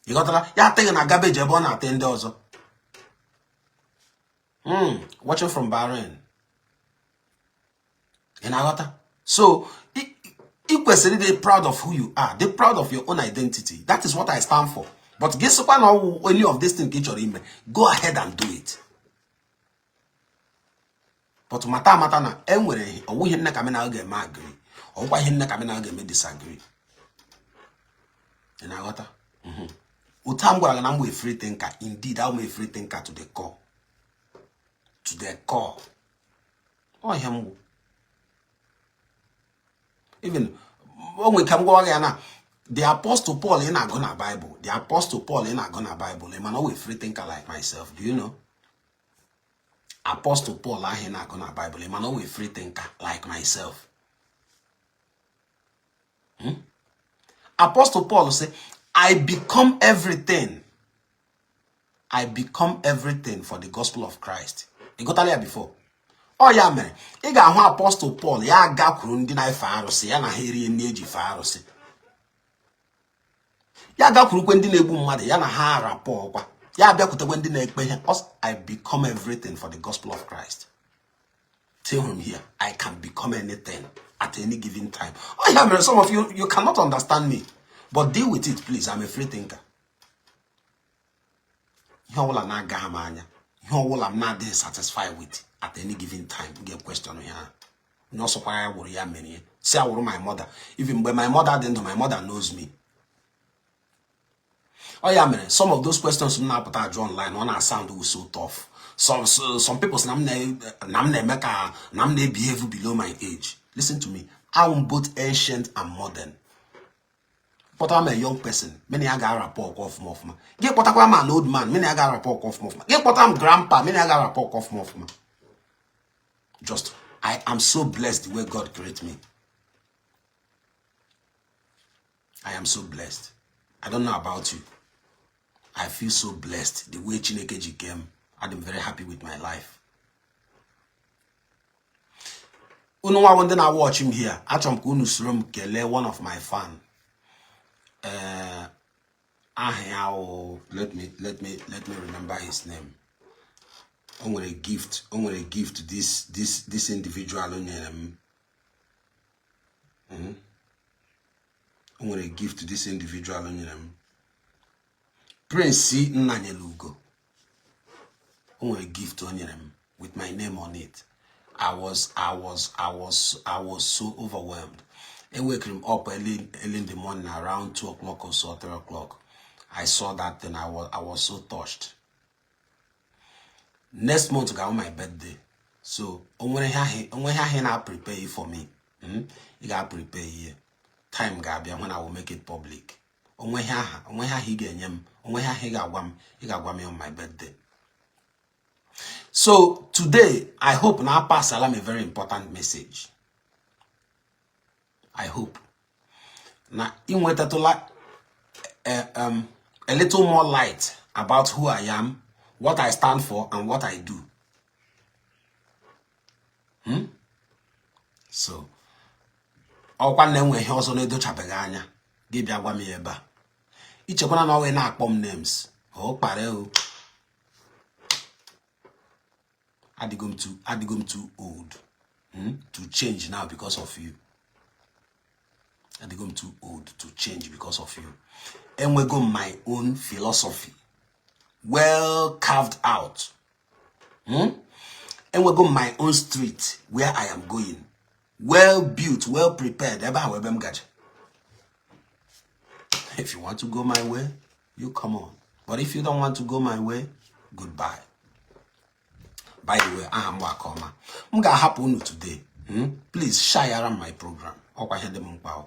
ị ghọtara? Ya atịghị na garbage ebe ọ na-ate ndị ọzọ. Watching from Bahrain. Ị na-aghọta? So ị kwesịrị ịdị proud of who you are, dị proud of your own identity. That is what I stand for. But gị sịkwa na ọwụ any of this thing ka ị chọrọ ime, go ahead and do it, but mata amata na e nwere ọwụ ihe nne ka m na ga-eme agree, ọwụkwa ihe nne ka m na ga-eme disagree. Ị na-aghọta? Otu a m gwara gị na m wee free thinker, indeed I'm a free thinker to the core, to the core. Ọ ihe m bụ. Even o nwere ka m gwawa gị ya na the Apostle Paul ị na-agụ na Bible, the Apostle Paul ị na-agụ na Bible, ị ma na ọ wee free thinker like myself? Do you know? Apostle Paul ahụ ị na-agụ na Bible, ị ma na ọ wee free thinker like myself? Apostle Paul say, "I become everything. I become everything for the gospel of Christ." Ị gụtala ya before? Ọ ya mere ị ga-ahụ Apostle Paul ya gakwuru ndị na-efe arụsị, ya na ha erie nri eji fe arụsị. Ya gakwurukwe ndị na-egbu mmadụ, ya na ha arapụ ọkwa. Ya bịakwutekwe ndị na-ekpe ihe. I become everything for the gospel of Christ. Tell him here, I can become anything at any given time. Oh yeah, man, some of you, you cannot understand me. But deal with it, please. I'm a free thinker. Ihe ọbụla na-aga m anya, ihe ọbụla m na-adịghị satisfied with at any given time, m ga-question ihe ahụ. Onye ọsọkwara ya wụrụ ya mere ihe. Si awụrụ my mother. Even mgbe my mother dị ndụ, my mother knows me. Ọ ya mere some of those questions m na-apụta ajụ online, ọ na-sound so tough. Some people sị na m na-eme ka na m na-behave below my age. Listen to me. I'm both ancient and modern. Kpọtara m a young person, mene ya ga-arapụ ọkwa ọfụma ọfụma. Gị kpọtakwa m an old man, mene ya ga-arapụ ọkwa ọfụma ọfụma. Gị kpọtara m grandpa, mene ya ga-arapụ ọkwa ọfụma ọfụma. Just I am so blessed the way God created me. I am so blessed. I don't know about you. I feel so blessed the way Chineke ji kee m. I'm very happy with my life. Unu nwa ndị na-watch m here, achọrọ m ka unu soro m kelee one of my fan. Aha ya wụ, let me remember his name. O nwere gift, o nwere gift this individual nyere m. O nwere gift this individual nyere m. Prince Nnanyelugo. O nwere gift o nyere m with my name on it. I was so overwhelmed. I woke him up early, early in the morning, around 2 o'clock or so, 3 o'clock. I saw that thing. I was so touched. Next month ga my birthday. So, o nwere ihe ahụ na prepare for me. Ị ga prepare ihe. Time ga-abịa when I will make it public. Onweghị aha, onweghị aha ị ga-enye m, onweghị aha ị ga-agwa m, ị ga-agwa m on my birthday. So today, I hope na apasala m a very important message. I hope na ị nwetatụla a little more light about who I am, what I stand for and what I do. So ọkwa na enwe ihe ọzọ na-edochabeghị anya, gị bịa gwa m ya ebe a. Ichekwana na ọ wee na-akpọ m names, ọ kpara o. Adịgo m too old to change now because of you. Adịgo m too old to change because of you. Enwego m my own philosophy well carved out. Enwego m my own street where I am going, well built, well prepared. Ebe ahụ ebe m gaje. If you want to go my way, you come on, but if you don't want to go my way, goodbye. By the way, aha m bụ Akọma. M ga-ahapụ unu today. Please share my program. Ọkwa ihe dị m mkpa.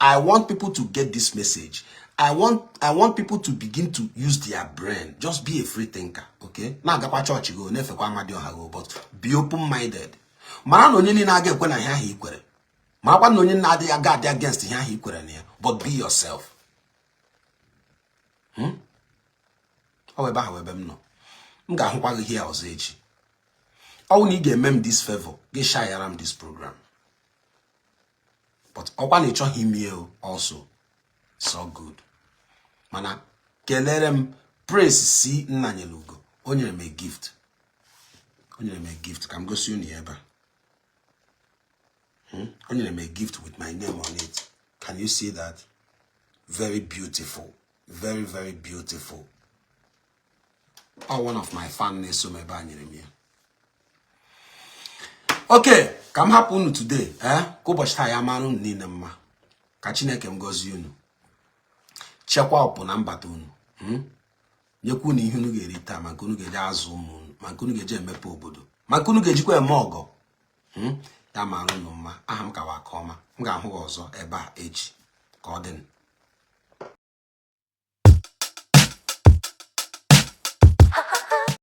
I want people to get this message. I want people to begin to use their brain. Just be a free thinker, okay? Na-agakwa chọọchị go, na-efekwa Amadioha go, but be open-minded. Mara na onye niile aga ekwe na ihe ahụ i kwere. Marakwa na onye na-adịghị aga adị against ihe ahụ i kwere na ya, but be yourself. Ọ ebe ahụ ebe m nọ. M ga-ahụkwa gị here ọzọ echi. Ọ bụ na ị ga-eme m this favor, gị share m this program. But ọkwa na ị chọghị ime also, so good. Mana kelere m Prince C Nnanyelugo. O nyere m a gift, o nyere m a gift. Ka m gosi unu ya ebe a. O nyere m a gift with my name on it. Can you see that? Very beautiful, very, very beautiful. Oh, one of my fan na-eso m ebe a nyere m ya. Okay, ka m hapụ unu today. Ka ụbọchị taa ya mara unu niile mma. Ka Chineke m gọzie unu, chekwa ọpụ na mbata unu, Nyekwa unu ihe unu ga-eri taa, ma nke unu ga-eji azụ ụmụ unu, ma nke unu ga-eji emepe obodo, ma nke unu ga-ejikwa eme ọgọ. Ya mara unu mma. Aha m kawa Aka Ọma. M ga-ahụ gị ọzọ ebe a echi. Ka ọ dị.